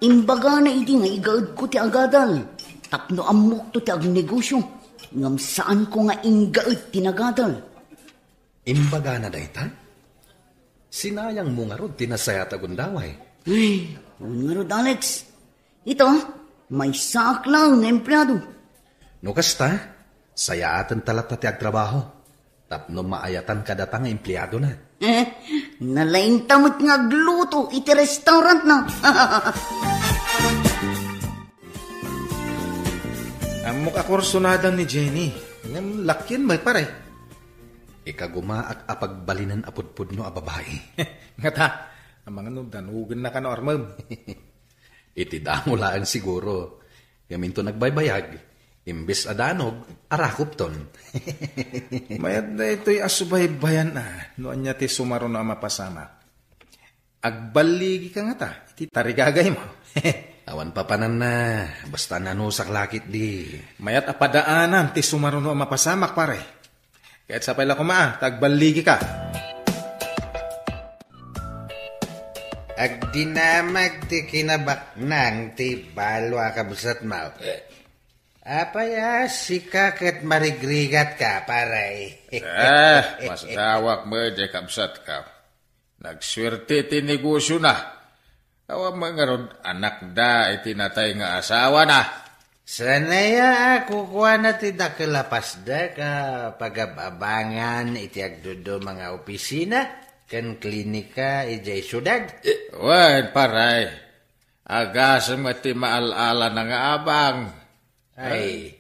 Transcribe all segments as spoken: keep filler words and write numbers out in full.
Imbagana idi nga igaedko ti agadal tapno ammokto ti agnegosio, ngem saanko nga inggaed ti nagadal. Imbagana dayta? Sinayangmo ngarud ti nasayaat a gundaway. Ay, wen ngarud, Alex. Ita, maysaak laeng nga empleado. No kasta, sayaatenta latta ti agtrabaho tapno maayatan kadata nga empleadona. Eh, nalaingta met nga agluto iti restaurantna. Ammok a kursunada ni Jenny. Ngem lakien met, pare. Ikagumaak a pagbalinen a pudpudno a babai. Ngata, amangan no danogennaka no armem. Iti damo laeng siguro. Ngem inton agbaybayag, imbes a danog, arakupton. Mayat daytoy a subaybayan a, no ania ti sumaruno a mapasamak. Agballigika ngata iti tarigagaymo. Awan papananna, basta nanusak lakit di. Mayat a padaanam ti sumaruno a mapasamak, pare. Ket sapay la koma, ta agballigika. Agdinamag ti kinabaknang ti balo a kabsatmo. Apay a sika ket marigrigatka, pare? Ah, masdawak met diay kabsatka. Nagsuerte ti negosiona. Awan met ngarud anakda iti natay nga asawana. Sanaya a kukuana ti dakel a pasdek a pagab-abangan iti agduduma nga opisina ken klinika idiay siudad. Eh, wen, pare. Agasem met ti maal-alana nga abang. Ay,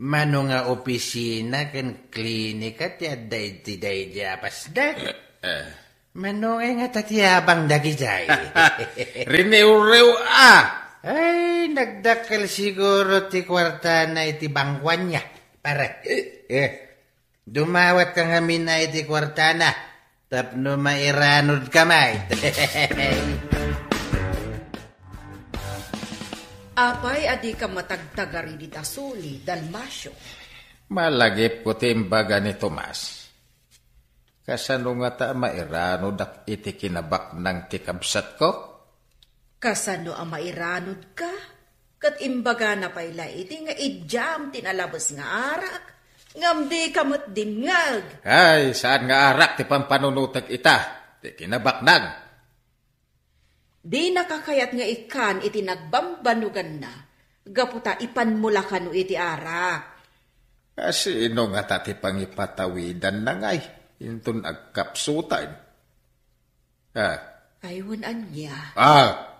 mano nga opisina ken klinika ti adda iti daydi a pasdek? Eh, eh. Mano nga ngata ti abang dagijay? Riniwriw a! Ay, nagdakkel siguro ti kuartana iti bangkuanna, pare. Eh. Eh, dumawatka ngamin a iti kuartana tapno mairanodka met. Apay a dika matagtagari dita suli, Dalmacio? Malagipko ti imbaga ni Tomas. Kasano ngata a mairanodak iti kinabaknang ti kabsatko? Kasano a mairanodka? Ket imbagana pay la idi nga idiam ti nalabes nga arak, ngem dika met dimngeg. Ay, saan nga arak ti pampanunotek ita, ti kinabaknang. Dinaka kayat nga ikkan iti nagbambanoganna, gapu ta ipanmo la kano iti arak. A, sino ngata ti pangipatawidanna ngay inton agkapsutan? Ah. Ay, wen ania? Ah.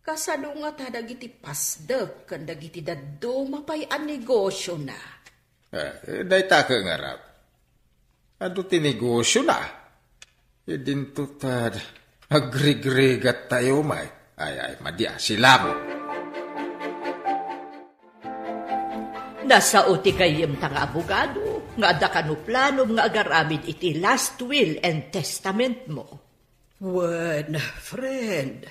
Kasano ngata dagiti pasdek ken dagiti dadduma pay a negosiona? Eh, dayta ket ngarud. Adu ti negosiona. Idinto ta agrigrigat tayo, may. Ay, ay, madi a, silang. Nasao ti gayyemta nga abogado nga adda kano planom nga agaramid iti last will and testament mo. Wen, friend,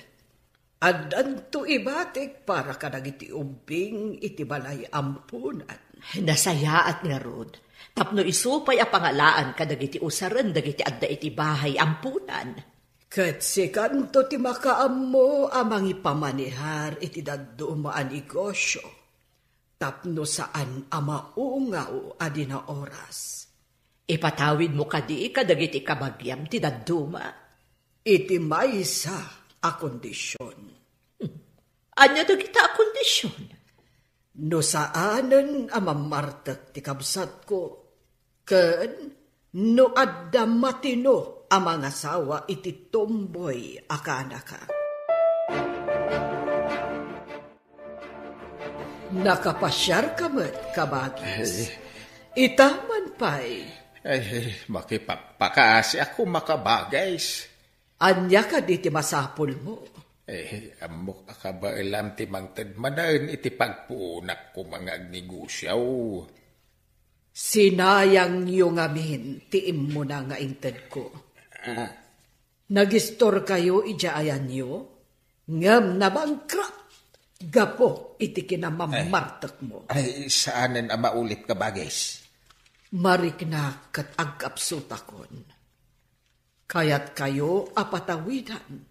addanto ibatik para kadagiti ubbing iti balay ampunan. Nasayaat ngarud, tapno isu pay a pangalaan kadagiti usaren dagiti adda iti balay ampunan. Ket sikanto ti makaammo a mangipamanihar iti dadduma a negosio, tapno saan a maungaw a di naoras. Ipatawidmo kadi kadagiti kabagiam ti dadduma? Iti maysa a kondision. Ania dagita a kondision? No saanen a mammartek ti kabsatko, ken no adda matino a mangasawa iti tomboy a kanaka. Nakapasiarka met, kabagis. Ay. Ita man pay. Ay, makipakpakaasiak koma, kabagis. Ania kadi ti masapulmo? Eh, ammok a kabaelam ti mangted manen iti pagpuonak koma nga agnegosio. Sinayangyo ngamin ti immuna nga intedko. Ah. Nagistorkayo idiay ayanyo, ngem nabangkrut gapu iti kinamammartekmo. Ay, saanen a maulit, kabagis. Mariknak ket agkapsutakon. Kayatkayo a patawidan.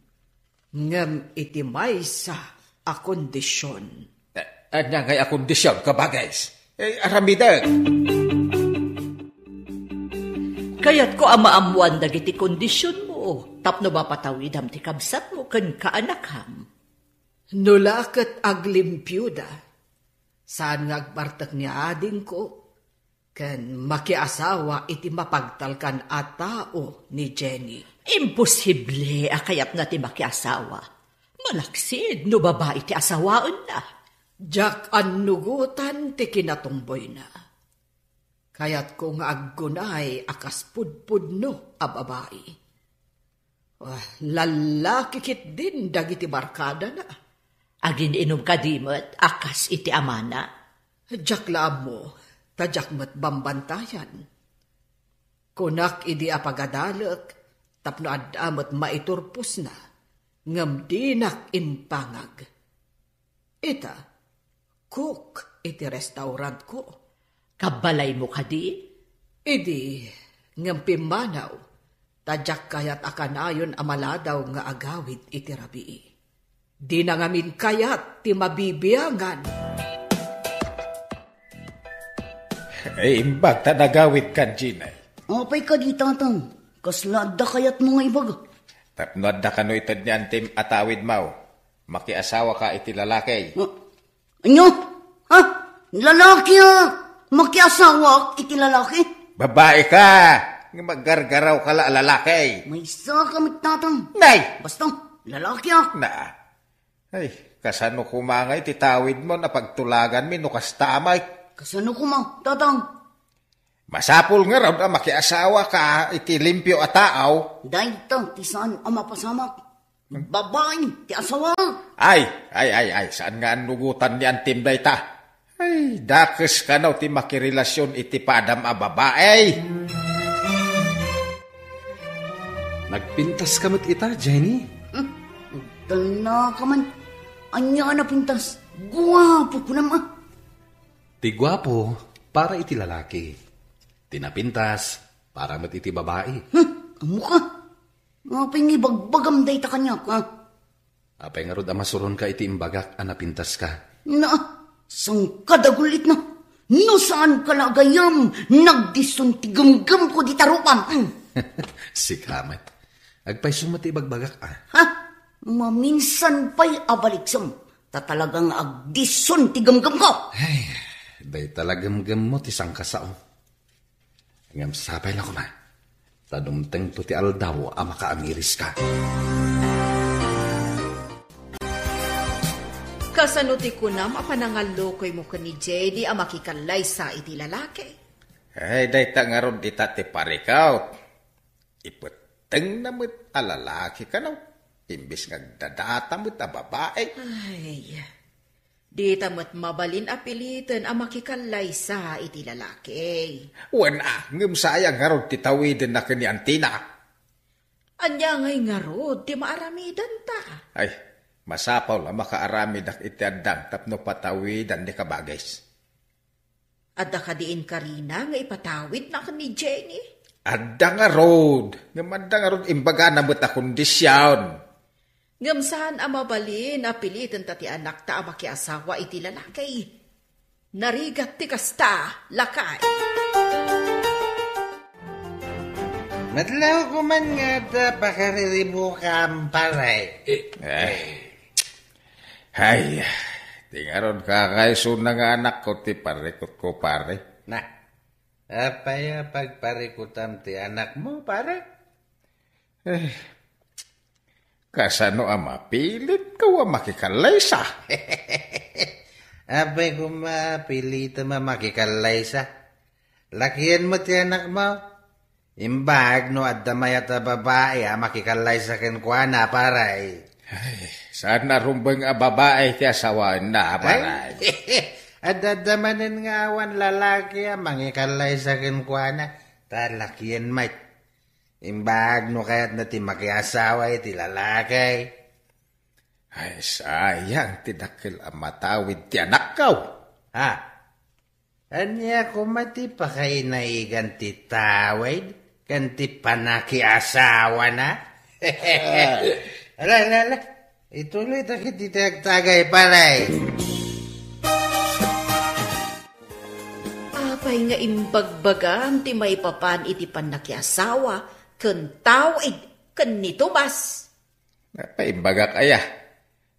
Ngem iti maysa a kondision. Eh, ania ngay a kondision, kabagis? Eh, aramidek. Kayatko a maammoan dagiti kondisionmo tapno mapatawidam ti kabsatmo ken kaanakam. No la ket aglimpioda, saan nga agbartek ni adingko ken makiasawa iti mapagtalkan a tao ni Jenny. Imposible a kayatna ti makiasawa. Malaksid no babai ti asawaenna. Diak annugotan ti kinatumboyna. Kayatko nga aggunay a kas pudpudno a babai. Ah, lallaki ketdin dagiti barkadana. Agin-inum kadi met a kas iti amana? Diak la ammo, ta diak met bambantayan. Kunak idi a pagadalek tapno adda met maiturposna, ngem dinak imbangag. Ita, cook iti restaurantko. Kabbalaymo kadi? Idi, ngem pimmanaw, ta diak kayat a kanayon a maladaw nga agawid iti rabii. Dina ngamin kayat ti mabibiangan. Eh, imbag ta nagawid kan Gina. Apay kadi, Tatang? Kasla adda kayatmo nga ibaga? Tapno adda kano ited ni antim a tawidmo, makiasawaka iti lalaki. Ah, ania? Ha? Lalaki a makiasawaak iti lalaki? Babai ka! Nga maggargaraw ka la a lalaki. Maysa ka met, Tatang. Nay! Basta, lalaki a. Na. Ay, kasano koma nga iti tawidmo a pagtulaganmi no kasta met? Kasano koma, Tatang? Masapul ngarud a makiasawaka iti limpio a tao. Dayta ti saan a mapasamak. Babai ti asawa. Ay, ay, ay, ay, saan nga annugotan ni antim dayta? Ay, dakes kano ti makirelasion iti padam a babai. Nagpintas ka met ita, Jenny? Hmm, talna ka man. Ania a napintas? Guapo kunam a. Ti guapo, para iti lalaki. Ti napintas, para met iti babai. Hmm, ammo ka? Apay nga ibagbagam dayta kaniak, ha? Apay ngarud a masuronka iti imbagak a napintaska? Na, saan ka dagulitna? No saan ka la agayam, nagdison ti gemgemko dita rupam. Mm. Sika met. Agpayso met ti ibagbagak, a. Ha? Maminsan pay a baliksem, ta talaga nga agdison ti gemgemko. Ay, dayta la gemgemmo ti sangkasao. Ngem sapay la koma, ta dumtengto ti aldaw a makaamiriska. Kasano ti kunam a panangallukoymo ken ni J D a makikallaysa iti lalaki? Ay, dayta ngarud ita ti parikut. Ipettengna met a lalaki kano, imbes nga agdadata met a babai. Ay, dita met mabalin a piliten a makikallaysa iti lalaki. Wen a, ngem sayang ngarud ti tawidenna ken ni antina. Ania ngay ngarud ti maaramidanta? Ay, masapul a makaaramidak iti addang tapno patawidan ni kabagis. Adda kadi inkarina nga ipatawidna ken ni Jenny? Adda ngarud, ngem adda ngarud imbagana met a kondision. Ngem saan a mabalin a pilitenta ti anakta a makiasawa iti lalaki. Narigat ti kasta, lakay. Madlaw koma nga adda pakariribukam, pare. Eh. Ay, ti ngarud kakaisuna nga anakko ti parikutko, pare. Na, apay a pagparikutam ti anakmo, pare? Eh, kasano a mapilitko a makikallaysa? Apay koma a pilitem a makikallaysa? Lakienmo ti anakmo. Imbag no adda mayat a babai a makikallaysa kenkuana, pare. Ay, saan a rumbeng a babai ti asawaenna, pare. Ay, adda, adda manen nga awan lalaki a mangikallaysa kenkuana, ta lakien met. Imbag no kayatna ti makiasawa iti lalaki. Ay, sayang ti dakkel a matawid ti anakko. Ha? Ania koma ti pakainaigan ti tawid ken ti panakiasawana? Ah. Ala, ala, ala. Ituloy ta kiti ti agtagay, pare. Apay nga imbagbagam ti maipapan iti pannakiasawa ken tao id ken ni Tomas? Apay imbagak aya?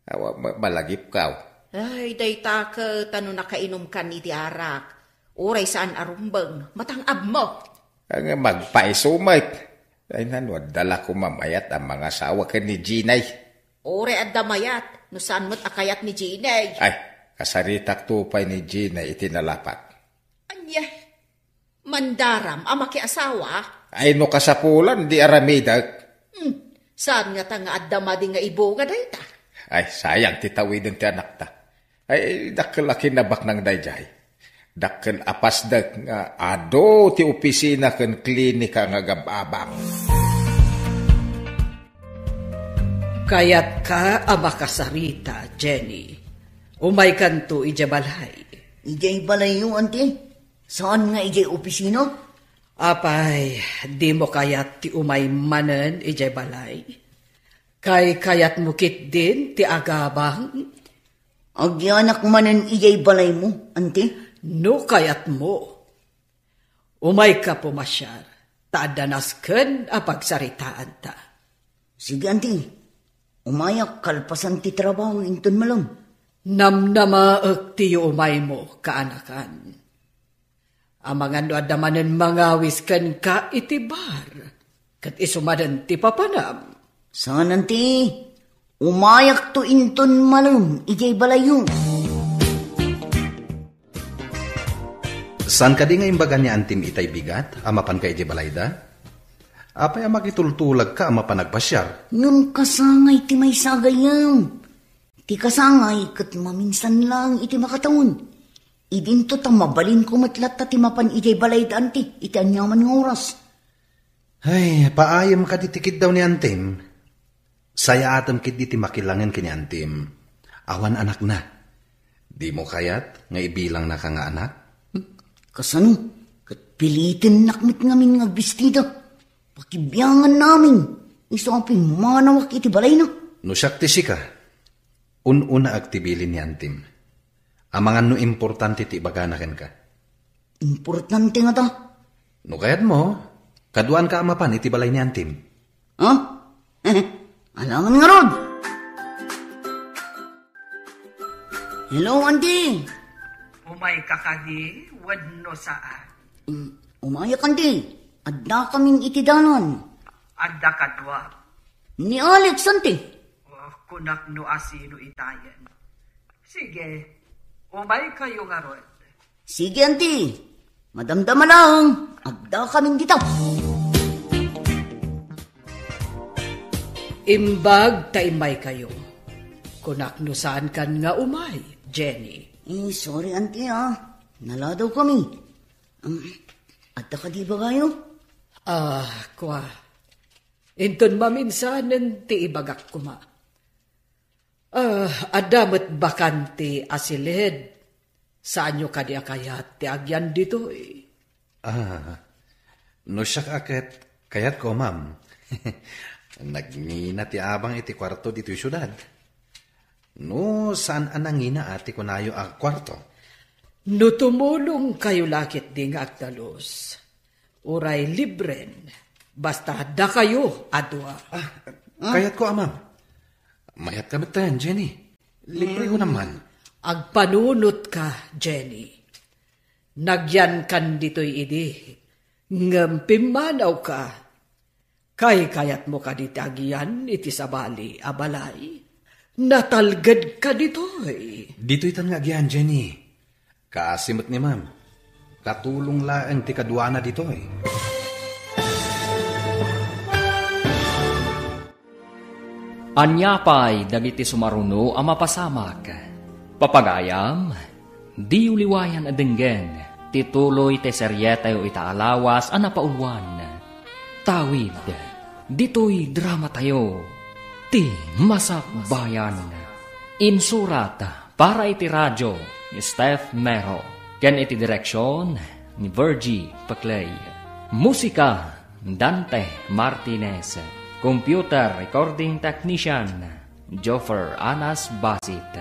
Awa, ma-, malagipkaw. Ay, dayta ket no nakainumkan iti arak, uray saan a rumbeng, matang-abmo. Nga magpaiso met. Ay, nano, adda la koma mayat a mangasawa ken ni Jinay. Uray adda mayat, no saan met a kayat ni Jinay. Ay, kasaritakto pay ni Jinay iti nalapak. Ania? Mandaram a makiasawa? Ay, no kasapulan, di aramidek. Hmm, saan ngata nga adda madi nga iboga dayta? Ay, sayang ti tawiden ti anakta. Ay, dakkel a kinabaknang daydiay. Dakkel a pasdek nga adu ti opisina ken klinika nga agab-abang. Kayatka a makasarita, Jenny. Umaykanto idiay balay. Idiay balayyo, anti? Saan nga idiay opisina? Apay, dimo kayat ti umay manen idiay balay? Kaykayatmo ketdin ti agabang? Agyanak manen idiay balaymo, anti? No kayatmo, umayka pumasiar, ta adda nasken a pagsaritaanta. Sige, anti. Umayak kalpasan ti trabaho inton malem. Namnamaek ti yuumaymo, kaanakan. Amangan no adda manen mangawis kenka iti bar, ket isu manen ti papanam. Saan, anti, umayakto inton malem idiay balayyo. Saan kadi nga imbaga ni Antim itay bigat a mapanka idiay balayda? Apay a makitultulagka a mapan agpasiar? Ngem kasangay ti maysa gayam. Ti kasangay ket maminsan laeng iti makatawen. Idinto ta mabalinko met latta ti mapan idiay balayda, anti, iti aniaman nga oras. Ay, paayem kadi ti kiddaw ni Antim. Sayaatem ketdi ti makilangen ken ni Antim. Awan anakna. Dimo kayat nga ibilangnaka nga anak? Kasano? Ket pilitennak met ngamin nga agbestida. Pakibianganna amin. Isu a pimmanawak iti balayna. No siak ti sika, un-unaek ti bilin ni Antim. Amangan no importante ti ibagana kenka. Importante ngata? No kayatmo, kaduaanka a mapan iti balay ni Antim. Ha? Alangan ngarud. Hello, anti. Umayka kadi wenno saan? Mm, umayak, anti. Addakamin iti dalan. Adda kadua? Ni Alex, anti. Oh, kunak no asino itayen. Sige, umaykayo ngarud. Sige, anti. Madamdama laeng, addakamin dita. Imbag ta immaykayo. Kunak no saankan nga umay, Jenny. Eh, sorry, anti, ah. Naladaw kami. Um, adda kadi ibagayo? Ah, kua. Inton maminsanen ti ibagak koma. Ah, adda met bakante a siled. Saanyo kadi a kayat ti agyan ditoy? Ah, no siak a ket kayatko, ma'am. Nagngina ti abang iti kuarto ditoy siudad. No saan a nangina a ti kunayo a kuarto? No tumulongkayo la ketdi nga agdalus, uray libren, basta dakayo a dua. Ah, kayatko, a, ma'am. Mayatka metten, Jenny. Libre ko naman. Agpanunotka, Jenny. Nagyankan ditoy idi, ngem pimmanawka. Kaykayatmo kadi ti agyan iti sabali a balay? Natalgedka ditoy. Ditoy tan nga agyan, Jenny. Kaasi met ni ma'am. Katulong laeng ti kaduana ditoy. Ania pay dagiti sumaruno a mapasamak? Papagayam, diyo liwayan a denggen ti tuloy ti serietayo ita a lawas a napauluan. Tawid, ditoy dramatayo, ti Masakbayan. Insurat para iti radio ni Steph Mero ken iti direksion ni Virgie Paclay. Musika, Dante Martinez. Computer recording technician, Joffer Anas Basit.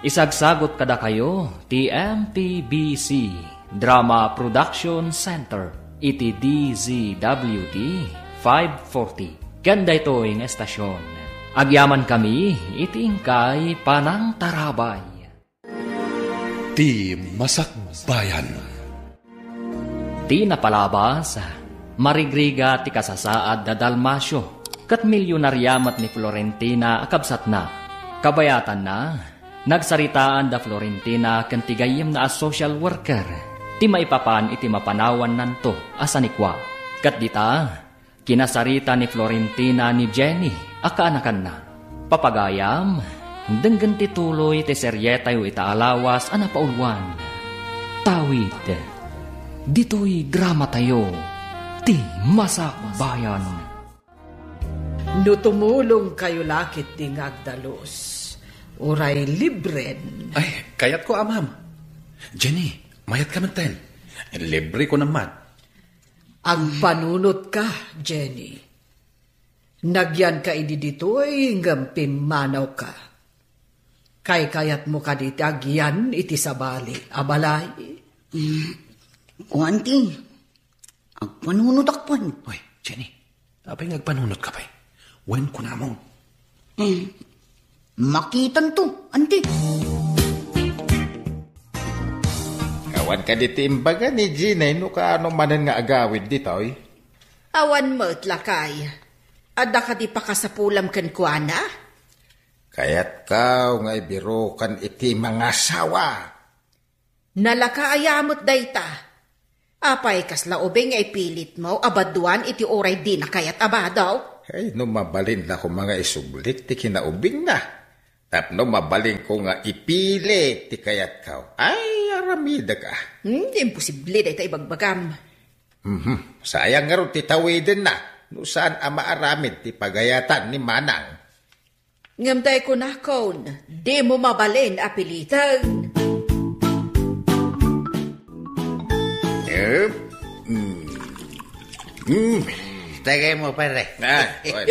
Isagsagot kadakayo ti M P B C Drama Production Center iti D Z W T five forty. Ken daytoy nga estasion, agyamankami iti inkay panangtarabay. Ti Masakbayan. Ti napalabas, marigrigat ti kasasaad da Dalmacio, ket milyonaria met ni Florentina a kabsatna. Kabayatanna, nagsaritaan da Florentina ken ti gayyemna a social worker ti maipapan iti mapanawannanto a sanikua. Ket dita, kinasarita ni Florentina ni Jenny a kaanakanna. Papagayam, denggen ti tuloy ti serietayo ita a lawas a napauluan. Tawid, ditoy dramatayo, ti Masakbayan. No tumulongkayo la ketdi nga agdalus, uray libren. Ay, kayatko, a, ma'am. Jenny, mayat ka metten. Libre ko naman. Agpanunotka, Jenny. Nagyanka idi ditoy ngem pimmanawka. Kaykayatmo kadi ti agyan iti sabali a balay? Mm, kuan ti, agpanunotak pay. Oy, Jenny, apay nga agpanunotka pay? Wen kunamon. Mm, makitanto, anti. Awan kadi ti imbaga ni Jenny no kaano manen nga agawid ditoy? Awan met, lakay. Adda kadi pakasapulam kenkuana? Kayatko nga ibirukan iti mangasawa. Nalakaaya met dayta. Apay, kasla ubing nga ipilitmo a baduan iti uray dina kayat a bado? Ay, no mabalin la koma nga isublik ti kinaubingna. Tapno mabalinko nga ipili ti kayatko. Ay, aramidek, a. Hmm, imposible dayta ibagbagam. Mhm. Sayang ngarud ti tawidenna no saan a maaramid ti pagayatan ni Manang. Ngem dayta kunakon, dimo mabalin a piliten. Eh, mm. Mm. Tagay mo, pare. Ah, kuwan.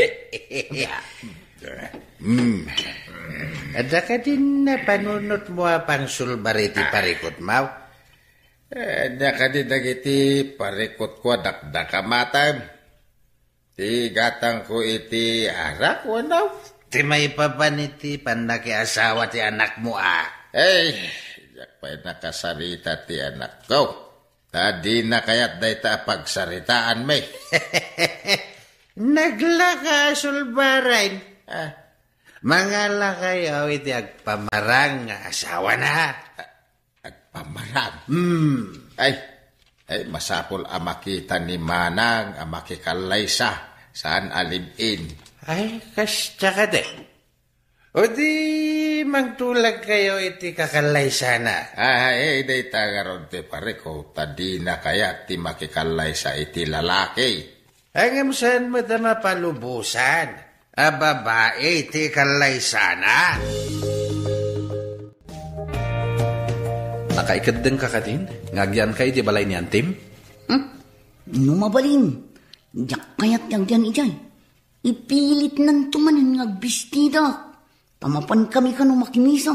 Mm. Adda kadin napanunotmo a pangsulbari ti parikutmo? Eh, adda kadi dagiti parikutko a dakdakama met. Ti gatangko iti arak, wenno? Ti maipapan iti pannakiasawa ti anakmo, a. Ay, diak pay nakasarita ti anakko. Ta dina kayat dayta a pagsaritaanmi. Naglaka a sulbaren. Ah. Mangalakayo iti agpamarang nga asawana. Agpamarang? Hmm. Ay, ay, masapul a makita ni Manang a makikallaysa, saan a live-in. Ay, kasta kadi. O di, mangtulagkayo iti kakallaysana. Ay, dayta ngarud ti parikut, ta dina kayat ti makikallaysa iti lalaki. Ay, ngem saan met a mapalubosan a babai ti kallaysana? Nakaikeddengka kadin nga agyanka iti balay ni Antim? Hmm? No mabalin, diak kayat ti agyan idiay. Ipilitnanto manen nga agbistida. Ta mapankami kano makimisa.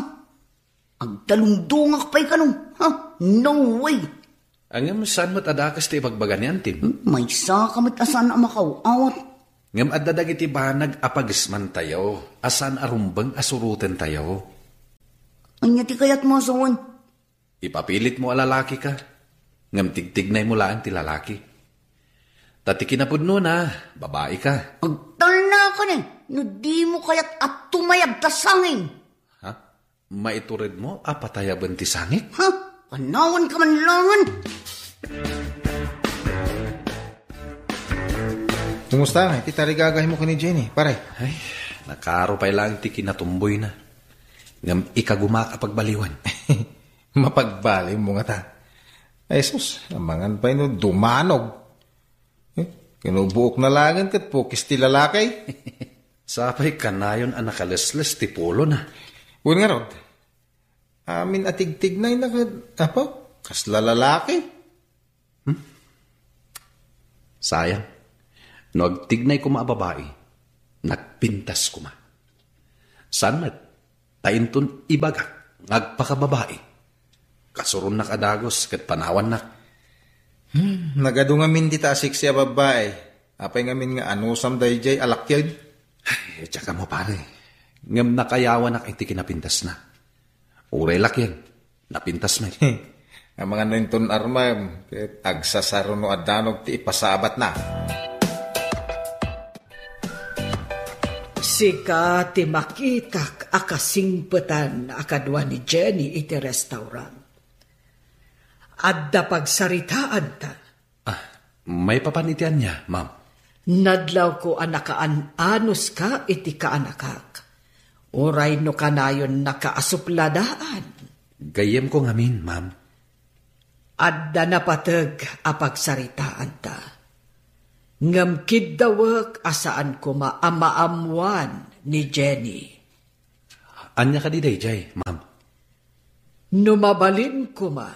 Agtalungdongak pay kano. Ha? No way! Ngem saan met a dakes ti ibagbaga ni Antim? Hmm, maysaka met a saan a makaw-awat. Ngem adda dagiti banag a pagesmantayo a saan a rumbeng a surotentayo. Ania ti kayatmo a sawen? Ipapilitmo a lalakika, ngem tigtignaymo laeng ti lalaki. Ta ti kinapudnona, babaika. Agtalnaka ni, no dimo kayat a tumayab ta sangin. Ha? Maituredmo a patayaben ti sangik? Ha? Kanawanka man laengen. Kumusta nga iti tarigagaymo ken ni Jenny, pare? Ay, nakaro pay laeng ti kinatumboyna. Ngem ikagumak a pagbaliwen. Mapagbaliwmo ngata. Ay, sus, amangan pay no dumanog. Eh, kinubuokna laengen ket pukis ti lalaki. Sapay kanayon a nakalesles ti pulona. Wen ngarud, amin a tigtignayna ket, apo, kasla lalaki. Hmm? Sayang. No agtignay koma a babai, nagpintas koma. Saan met, ta inton ibagak nga agpakababai, kasuronnak a dagus ket panawannak. Hmm, nagadu ngamin dita a seksi a babbai. Apay ngamin nga anusam daydiay a lakian? Ay, diak ammo, pare. Ngem nakayawanak iti kinapintasna. Uray lakian, napintas met. Amangan no inton armam, ket agsasaro no addanog ti ipasabatna. Sika ti makitak a kasingpetan a kadua ni Jenny iti restaurant. Adda pagsaritaanta. Ah, maipapan iti ania, ma'am? Nadlawko a nakaan-anuska iti kaanakak. Uray no kanayonnaka a supladaan. Gayyemko ngamin, ma'am. Adda napateg a pagsaritaanta. Ngem kiddawek a saan koma a maammoan ni Jenny. Ania kadi daydiay, ma'am? No mabalin koma,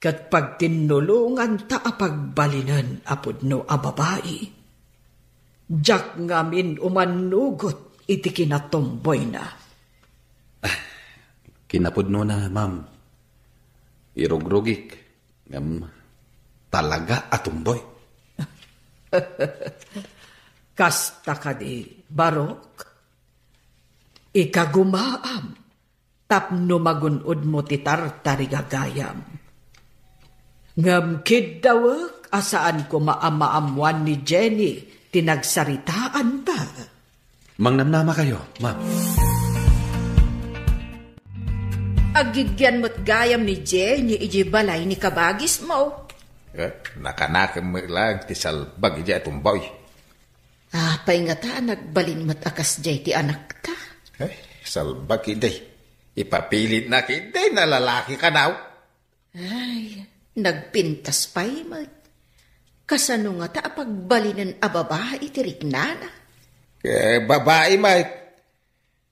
ket pagtinnulonganta a pagbalinen a pudno a babai, diak ngamin umannugot iti kinatumboyna. Kinapudnona, ma'am. Irugrugik, ngem talaga a tumboy. Kasta kadi, Barok? Ikagumaam tapno magun-odmo ti tartarigagayam. Ngem kiddawek a saan koma a maammoan ni Jenny ti nagsaritaanta. Mangnamnamakayo, ma'am. Aggiggian met gayam ni Jenny idiay balay ni kabagismo. Eh, nakanakem met laeng ti salbag idiay a tumboy. Apay ngata a nagbalin met a kasdiay ti anakta? Eh, salbag idi. Ipapilitna idi, nalalaki kanaw. Ay, nagpintas pay met. Kasano ngata a pagbalinen a babai ti riknana? Eh, babai met.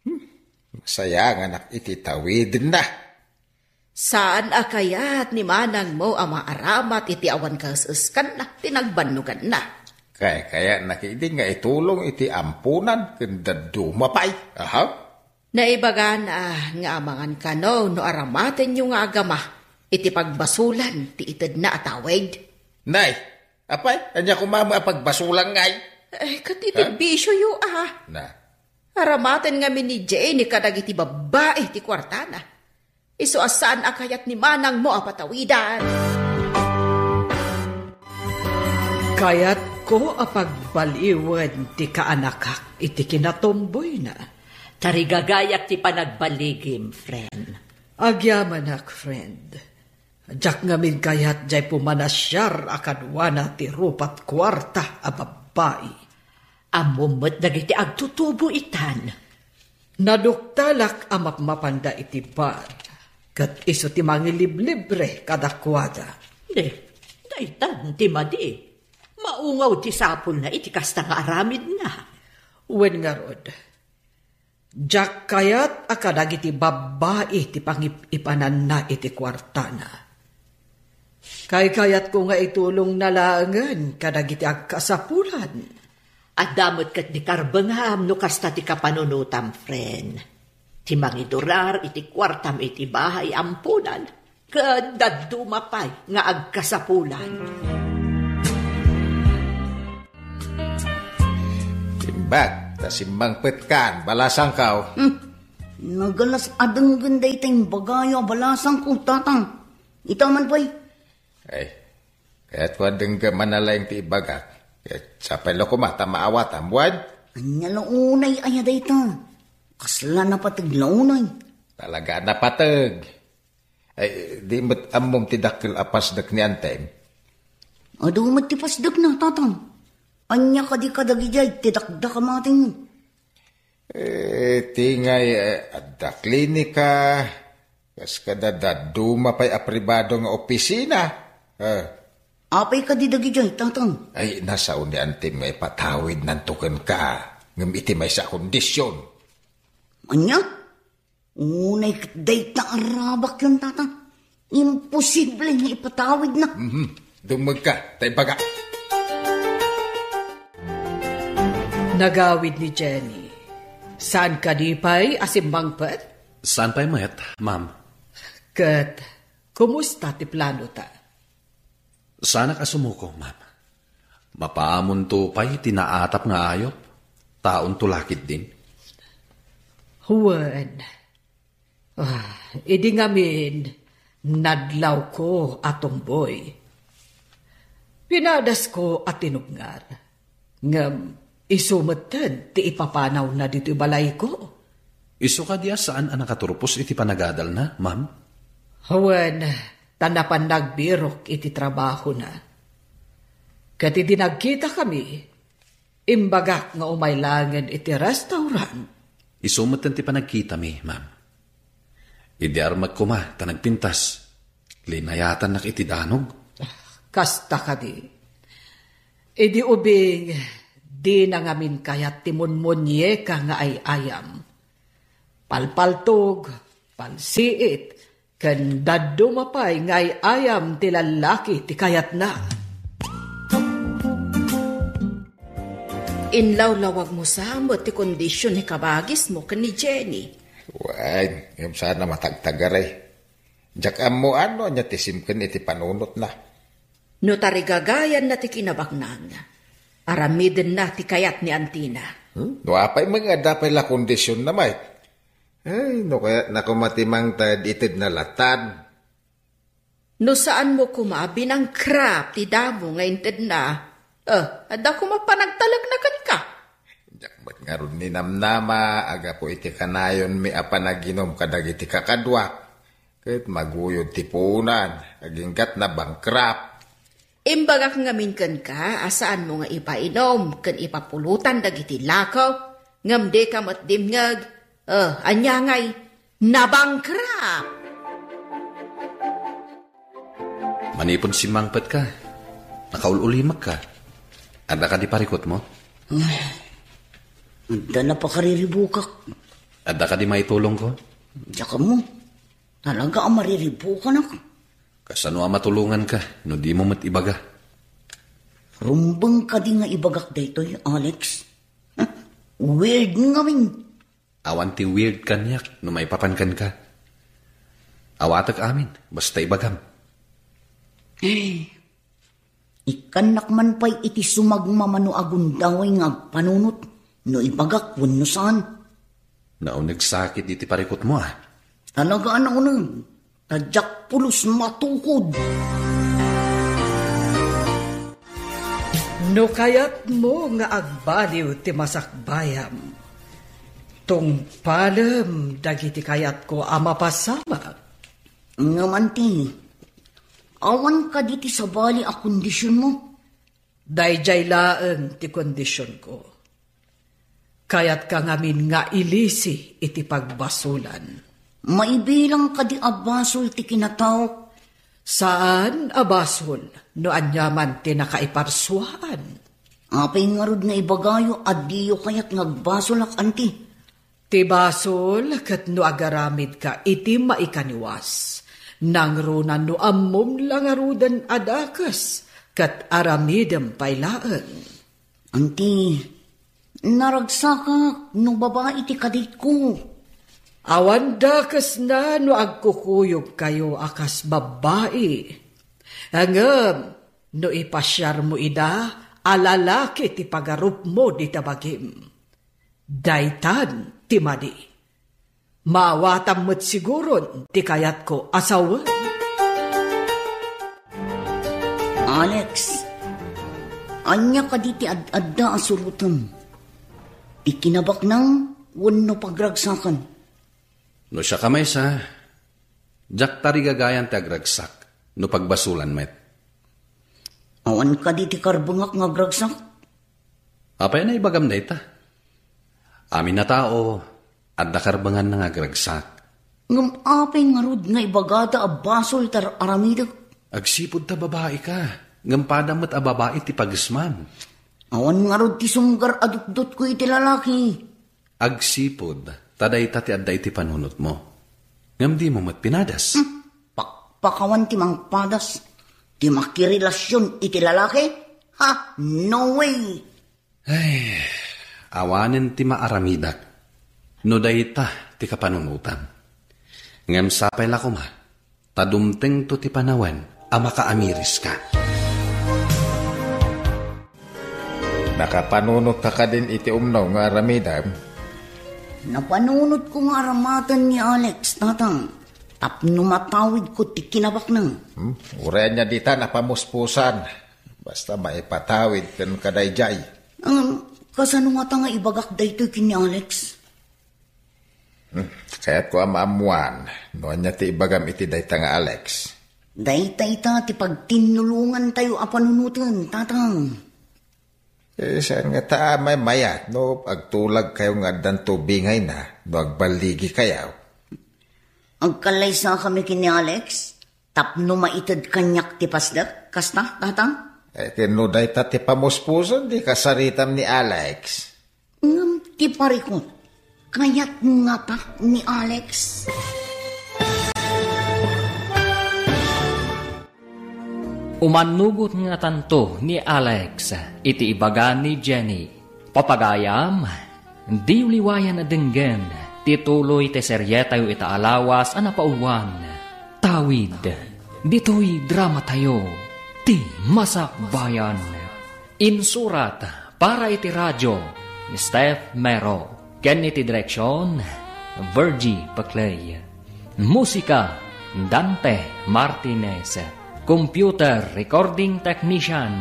Hmm, masayanganak iti tawidenna. Saan a kayat ni manangmo a maaramat iti awan kaes-eskanna ti nagbannoganna. Kayatna idi nga itulong iti amponan ken dadduma pay. Aha. Naibagana nga amangan kano no aramatenyo nga agama iti pagbasolan ti itedna a tawid. Nay, apay, ania koma a pagbasolan ngay? Eh, ket iti Ha? bisioyo, ah. Na. Aramaten ngamin ni Jenny kadagiti babbai ti kuartana. Isu a saan a kayat ni manangmo a patawidan. Kayatko a pagbaliwen ti kaanakak iti kinatumboyna. Tarigagayak ti panagbaligim, friend. Agyamanak, friend. Diak ngamin kayat diay pumanasiar a kaduana ti rupat kuarta a babbai. Ammom met dagiti agtutubo itan. Naduktalak a mapmapanda iti bar, ket isu ti mangiliblibre kadakuada. De, daytan ti madi. Maungaw ti sapulna iti kasta nga aramidna. Wen ngarud, diak kayat a kadagiti babbai ti pangip-ipananna iti kuartana. Kaykayatko nga itulongna laengen kadagiti agkasapulan. Adda met ket ni karbengam no kasta ti kapanunotam, friend. Ti mangidurar iti kuartam iti bahay amponan, ket dadduma pay nga agkasapulan. Timbag, ta simmangpetkan, balasangko. Hmm. Nagalas a denggen dayta imbagayo a balasangko, tatang. Ita man pay. Ay, kayatko a denggem a nalaing ti ibagak. Ket sapay la koma ta maawatam, wen? Ania la unay aya dayta? Kasla napateg la unay? Talaga a napateg. Ay, di met ammom ti dakkel a pasdek ni antem? Adu met ti pasdekna, tatang. Ania kadi kadagidiay ti dakdak a matenyo? Eh, ti ngay, eh, adda klinika, kas kada dadduma pay a pribado nga opisina. Eh. Apay kadi dagidiay, tatang? Ay, nasao ni antem nga ipatawidnanto kenka, ngem iti maysa a kondisyon. Ania? Unay ket dayta a rabakyon, tatang. Imposible nga ipatawidna. Mhm. Dummegka, ta ibaga. Nagawid ni Jenny. Saan kadi pay a simmangpet? Saan pay met, ma'am. Ket kumusta ti planota? Saanak a sumuko, ma'am. Mapaamonto pay ti naatap nga ayup, taonto la ketdin. Wen, ah, idi ngamin, nadlawko a tumboy. Pinadasko a tinubngar. Ngem isu metten ti ipapanawna ditoy balayko. Isu kadi a saan a nakaturpos iti panagadalna, ma'am? Wen, ta napan nagbirok iti trabahona. Ket idi nagkitakami, imbagak nga umay laengen iti restaurant. Isu metten ti panagkitami, ma'am. Idi armek koma ta nagpintas, linayatannak iti danog. Kasta kadi. Idi ubing, dina ngamin kayat ti munmunyeka nga ay-ayam. Palpaltog, pansiit, ken dadduma pay nga ay-ayam ti lallaki ti kayatna. Inlawlawagmo sa met ti kondision ni kabagismo ken ni Jenny. Wen, ngem saan a matagtagari. Diak ammoan no ania ti simken iti panunotna. No tarigagayanna ti kinabaknang, aramidenna ti kayat ni antina. Hmm? No apay met nga adda pay la kondisionna met. Ay, no kayatna koma ti mangted, itedna latta. No saanmo koma a binangkrap ti damo nga intedna, eh, adda koma panagtalekna kenka. Diak met ngarud ninamnama a gapu iti kanayonmi a panaginum kadagiti kakaduak, ket maguyod ti puonan, agingga't nabangkrap. Imbagak ngamin kenka a saanmo nga ipainum ken ipapulotan dagiti lako, ngem dika met dimngeg. Eh, ania ngay? Nabangkrap! Manipud simmangpetka, nakaul-ulimekka. Adda kadi parikutmo? Ay, adda la pakariribukak. Adda kadi maitulongko? Diak ammo. Talaga a mariribukanak. Kasano a matulonganka no dimo met ibaga? Rumbeng kadi nga ibagak daytoy, Alex? Weird ngamin. Awan ti weird kaniak no maipapan kenka. Awatek amin, basta ibagam. Eh, ikkannak man pay iti sumagmamano a gundaway nga agpanunot no ibagak wenno saan. Naunegsakit iti parikutmo, a. Talaga a nauneg, ta diak pulos matukod. No kayatmo nga agbaliw ti masakbayam, tungpalem dagiti kayatko a mapasamak. Ngem anti, awan kadi ti sabali a kondisionmo? Daydiay laeng ti kondisionko. Kayatka ngamin nga ilisi iti pagbasolan. Maibilang kadi a basol ti kinataok? Saan a basol no aniaman ti nakaiparsuaan. Apay ngarud nga ibagayo a diyo kayat nga agbasolak, anti? Ti basol ket no agaramidka iti maikaniwas, nangruna no ammom la ngaruden a dakes ket aramidem pay laeng. Anti, naragsakak no babai ti kaditko. Awan dakesna no agkukuyogkayo a kas babbai. Ngem no ipasiarmo ida a lalaki ti pagarupmo dita bagim, daytan ti madi. Maawatam met siguron ti kayatko a sawen. Alex, ania kadi ti ad-adda a surotem? Ikinabaknang wenno pagragsakan? No siak a maysa, diak tarigagayan ti agragsak no pagbasolan met. Awan kadi ti karbengak nga agragsak? Apay a naibagam dayta? Amin a tao, adda karbenganna nga agragsak. Ngem apay ngarud nga ibagada a basol ti ar-aramidek? Agsipud ta babaika, ngem padam met a babai ti pagesmam. Awan ngarud ti sumgar a dutdotko iti lalaki. Agsipud ta dayta ti adda iti panunotmo. Ngem dimo met pinadas. Hmm. Pakpakawan ti mangpadas. Ti makirelasion iti lalaki? Ha? No way! Ay, awanen ti maaramidak. No dayta ti kapanunotam, ngem sapay la koma ta dumtengto ti panawen a makaamiriska. Nakapanunotka kadin iti umno nga aramidem? Napanunotko nga aramaten ni Alex, Tatang, tapno matawidko ti kinabaknang. Hmm? Uray ania dita napamuspusan. Basta maipatawid ken kadaydiay. Ngem, kasano ngata nga ibagak daytoy ken ni Alex? Hmm, kayatko a maammuan no ania ti ibagam iti dayta nga Alex. Dayta ita ti pagtinnulongantayo a panunoten, Tatang. Eh, saan ngata a maymayat no agtulagkayo nga addan tubingayna no agballigikayo? Agkallaysakami ken ni Alex tapno maited kaniak ti pasdek, kasta, Tatang? Eh, ken no dayta ti pamuspusan, di kasaritam ni Alex. Ngem ti parikut, kayat ngata ni Alex? Umannugot ngatanto ni Alex iti ibaga ni Jenny. Papagayam, diyo liwayan a denggen ti tuloy ti serietayo ita a lawas a napauluan. Tawid, ditoy dramatayo, ti Masakbayan. Insurat para iti radio, Steph Mero, ken iti direksion, Virgie Paclay. Musika, Dante Martinez. Computer recording technician,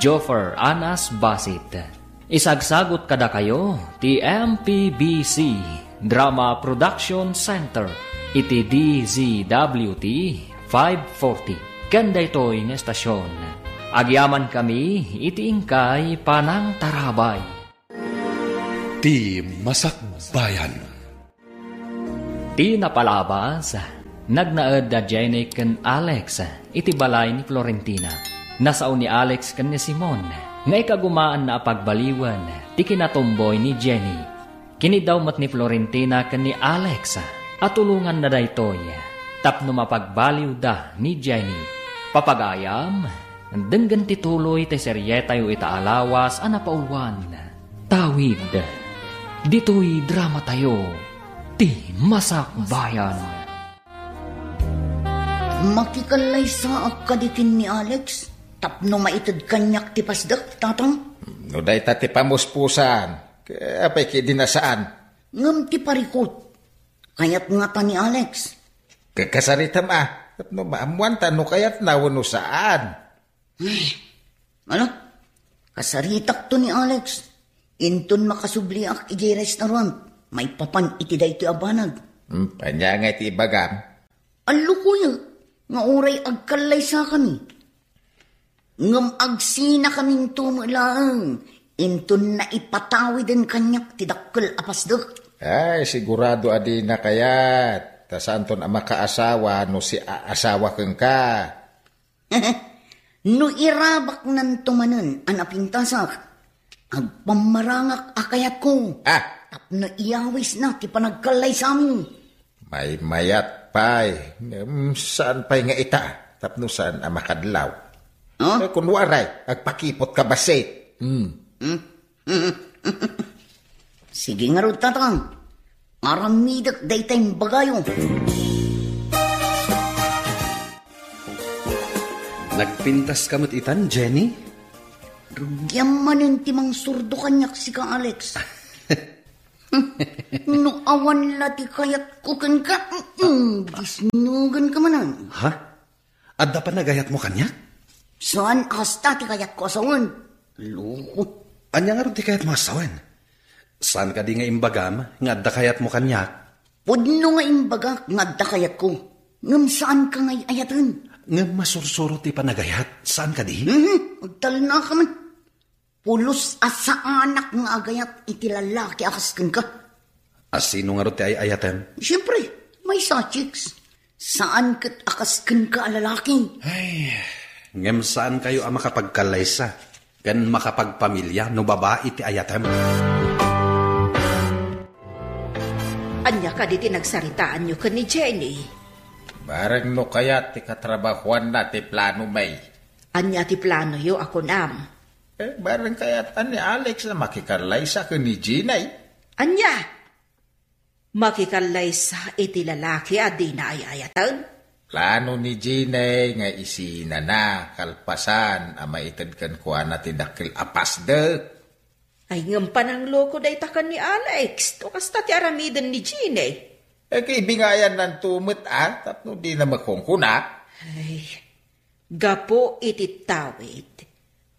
Joffer Anas Basit. Isagsagot kadakayo ti M P B C Drama Production Center iti D Z W T five forty. Ken daytoy nga estasion, agyamankami iti inkay panangtarabay. Ti Masakbayan. Ti napalabas, nagnaed da Jenny ken Alex iti balay ni Florentina. Nasao ni Alex ken ni Simon nga ikagumaanna a pagbaliwen ti kinatumboy ni Jenny. Kiniddaw met ni Florentina ken ni Alex a tulonganna daytoy tapno mapagbaliwda ni Jenny. Papagayam, denggen ti tuloy ti serietayo ita a lawas a napauluan. Tawid. Ditoy dramatayo, ti Masakbayan. Makikallaysaak kadi ken ni Alex tapno maited kaniak ti pasdek, Tatang? No dayta ti pamuspusan, apay ketdi a saan? Ngem ti parikut, kayat ngata ni Alex. Kakasaritam a, tapno maammuanta no kayatna wenno saan. Ay, ala, kasaritakto ni Alex. Inton makasubliak idiay restaurant, maipapan iti daytoy a banag. Hmm, ania ngay ti ibagam? Allukoya nga uray agkallaysakami. Ngem agsinakaminto met laeng inton naipatawiden kaniak ti dakkel a pasdek. Ay, sigurado a dina kayat. Ta saanton a makaasawa no siaasawa kenka. No irabaknanto manen a napintasak, agpammarangak a kayatko. Ah! Tapno iyawisna ti panagkallaysami. Maymayat pay, ngem saan pay nga ita, tapno saan a makadlaw. Huh? Eh, kun uray, agpakiputka bassit. Hmm. Hmm? Sige ngarud, Tatang. Aramidek dayta imbagayo. Nagpintaska met itan, Jenny? Rugiam manen ti mangsurdo kaniak sika, Alex. No awan la ti kayatko kenka, mm, disnugenka manen. Ha? Adda panagayatmo kaniak? Saan kasta ti kayatko a sawen. Loko. Ania ngarud ti kayatmo a sawen? Saan kadi nga imbagam nga adda kayatmo kaniak? Pudno nga imbagak nga adda kayatko, ngem saanka nga ay-ayaten. Ngem masursuro ti panagayat, saan kadi? Mhm, agtalnaka man. Pulos a saanak nga agayat iti lalaki a kas kenka. A sino ngarud ti ay-ayatem? Siempre, maysa a chicks. Saan ket a kas kenka a lalaki. Ay, ngem saankayo a makapagkallaysa ken makapagpamilia no babai ti ayatem. Ania kadi ti nagsaritaanyo ken ni Jenny? Bareng no kayat ti katrabahuanna ti plano, May. Ania ti planoyo a kunam? Eh, bareng kayat ni Alex a makikallaysa ken ni Jenny. Ania? Makikallaysa iti lalaki a dina ay-ayaten? Plano ni Jenny nga isinana kalpasan a maited kenkuana ti dakkel a pasdek. Ay, ngem panangloko dayta ken ni Alex. To kasta ti aramiden ni Jenny. Eh, kaibingayannanto met, a, tapno dina makungkuna. Ay, gapu iti tawid,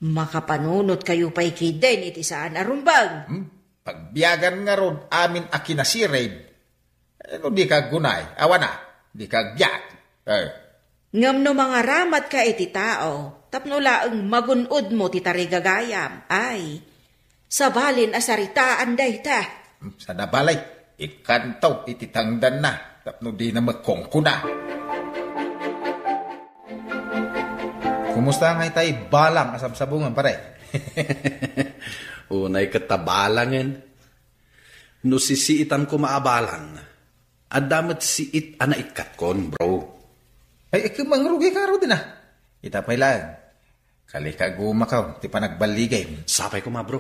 makapanunotkayo pay ketdin iti saan a rumbeng. Hmm? Pagbiagan ngarud amin a kinasirib. Eh, no dika aggunay, awan a, dika agbiag. Eh. Ngem no mangaramatka iti tao, tapno laeng magun-odmo ti tarigagayam, ay, sabalin a saritaan dayta. Hmm, saan a bale, ikkanto iti tangdanna, tapno dina makungkuna. Kumusta ngay tay balang a sabsabungan, pare? Unay ket ta balangen. No sisiitan koma a balang, adda met siit a naikkatkon, bro. Ay, ikemangrugi ka, Rudy, na. Ita pay laeng. Kalikagumakaw ti panagballigim. Sapay koma, bro.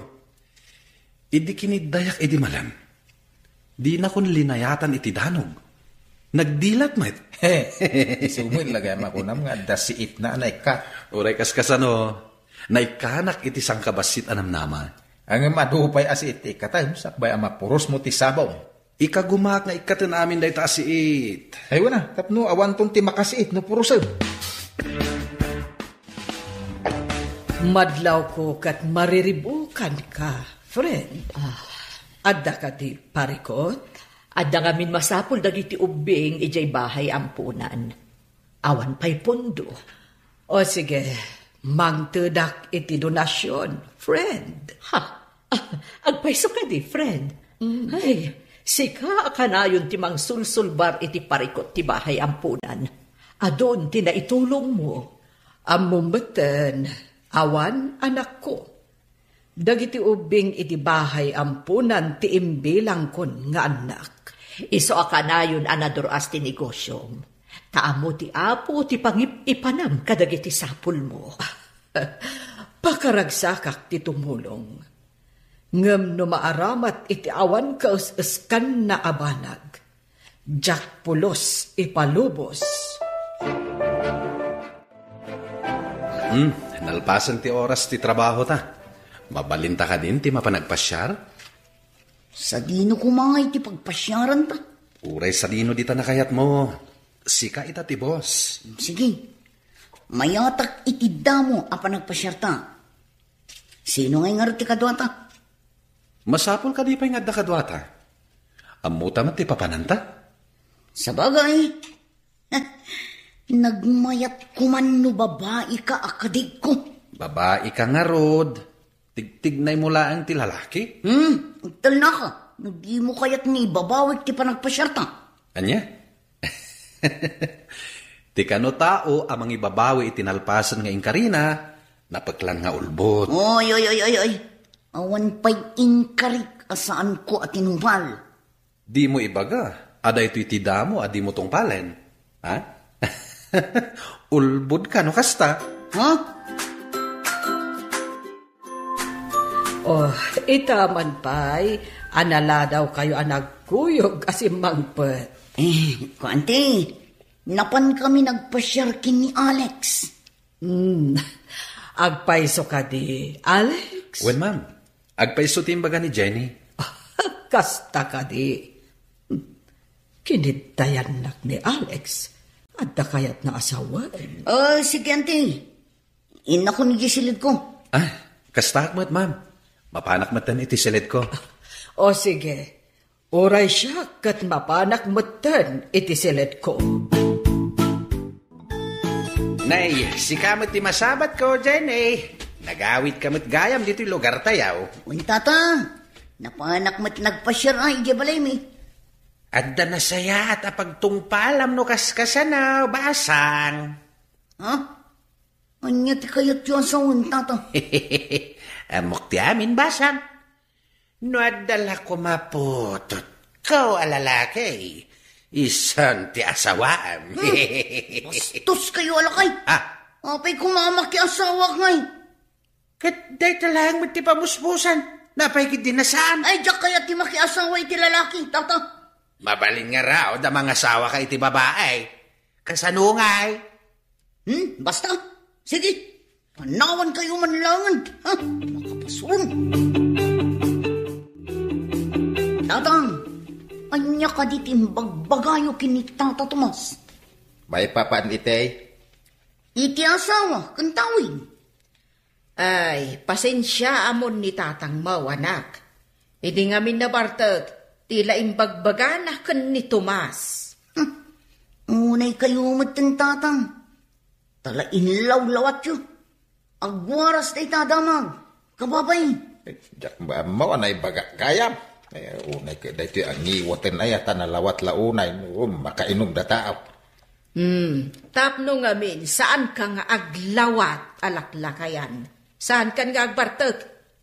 Idi kiniddayak idi malem, dinakon linayatan iti danog. Nagdilat met. He, isu met lagay a makunam nga adda siitna a naikkat. Uray kaskasano, naikkanak iti sangkabassit a namnama. Ngem adu pay a siit ti ikkatem, sakbay a mapurosmo ti sabong. Ikagumaak nga ikkaten amin dayta a siit. Ay, wen a, tapno awanton ti makasiit no purosen. Madlawko ket mariribukanka, friend. Ah. Adda kadi parikot? Adda ngamin masapul dagiti ubbing idiay bahay ampunan. Awan pay pondo. O sige, mangtedak iti donasion, friend. Ha? Agpayso kadi, friend? Mm. Ay, sika a kanayon ti mangsulsulbar iti parikot ti bahay ampunan. Adun ti naitulongmo. Ammom metten, awan anakko. Dagiti ubbing iti bahay ampunan ti imbilangkon nga annak. Isu a kanayon a nadur-as ti negosiom. Ta ammo ti Apo ti pangip-ipanam kadagiti sapulmo. Pakaragsakak ti tumulong. Ngem no maaramat iti awan kaes-eskanna a banag, diak pulos ipalubos. Hmm, nalpasen ti oras ti trabaho ta. Mabalinta kadin ti mapan agpasiar? Sadino koma ngay ti pagpasiaranta? Uray sadino dita nakayatmo. Sika ita ti boss. Sige. Mayatak iti damo a panagpasiarta. Sino ngay ngarud ti kaduata? Masapul kadi pay nga adda kaduata? Ammota met ti papananta? Sabagay, nagmayat koman no babai ka a kadigko. Babai ka ngarud. Tigtignay mo laeng ti lalaki? Hmm, agtalnaka no di mo kayat nga ibabawik ti panagpasiarta. Ania? Ti kano tao a mangibabawi iti nalpasen nga inkarina, napeklan nga ulbod. Oy, oy, oy, oy, oy. Awan pay inkarik a saanko a tinungpal. Dimo ibaga a daytoy ti damo a dimo tungpalen? Ha? Ulbod ka no kasta? Ha? Oh, ita man pay, a naladawkayo a nagkuyog a simmangpet. Eh, kuanti, napan kami nagpasiar ken ni Alex. Hmm. Agpayso kadi, Alex? Wen, ma'am. Agpayso ti imbaga ni Jenny. Kasta kadi. Kiniddayannak ni Alex. Adda kayatna a sawen. Oh, sige, anti. Innakon idiay silidko. Ah, kastaak met, ma'am. Mapanak metten iti silidko. O sige, uray siak ket mapanak metten iti silidko. Nay, sika met ti masabatko, Jenny. Nagawidka met gayam ditoy lugartayo. Wen, tata, napanak met nagpasiar a idiay balaymi. Adda nasayaat a pagtungpalam no kaskasano, basang. Ha? Ania ti kayatyo a sawen, tata? Ammok ti amin, basang. No adda la koma putotko a lalaki, isun ti asawaam. Hmm. Bastoskayo a lakay. Ah. Apay koma a makiasawaak ngay? Ket dayta laeng met ti pamuspusan. Napay ketdi a saan? Ay, diak kayat ti makiasawa iti lalaki, tata. Mabalin nga raod a mangasawaka iti babai. Kasano ngay? Hmm, basta. Sige. Panawankayo man laengen, ha? Makapasurong. Tatang, ania kadi ti imbagbagayo ken ni Tata Tomas? Maipapan itay? Iti asawa ken tawid. Ay, pasensiaamon ni tatangmo, anak. Idi ngamin nabartek, ti la imbagbagana ken ni Tomas. Hmm. Unay kayo met ken tatang. Tala inlawlawatyo. Agwaras dayta damag. Kababay. Diak ammo a naibagak gayam. Eh, unay ka daytoy angiwaten ay a ta nalawat la unay. Um, makainom da tao. Hmm, tapno ngamin, saan ka nga aglawat a laklakayan. Saan kan nga agbartek.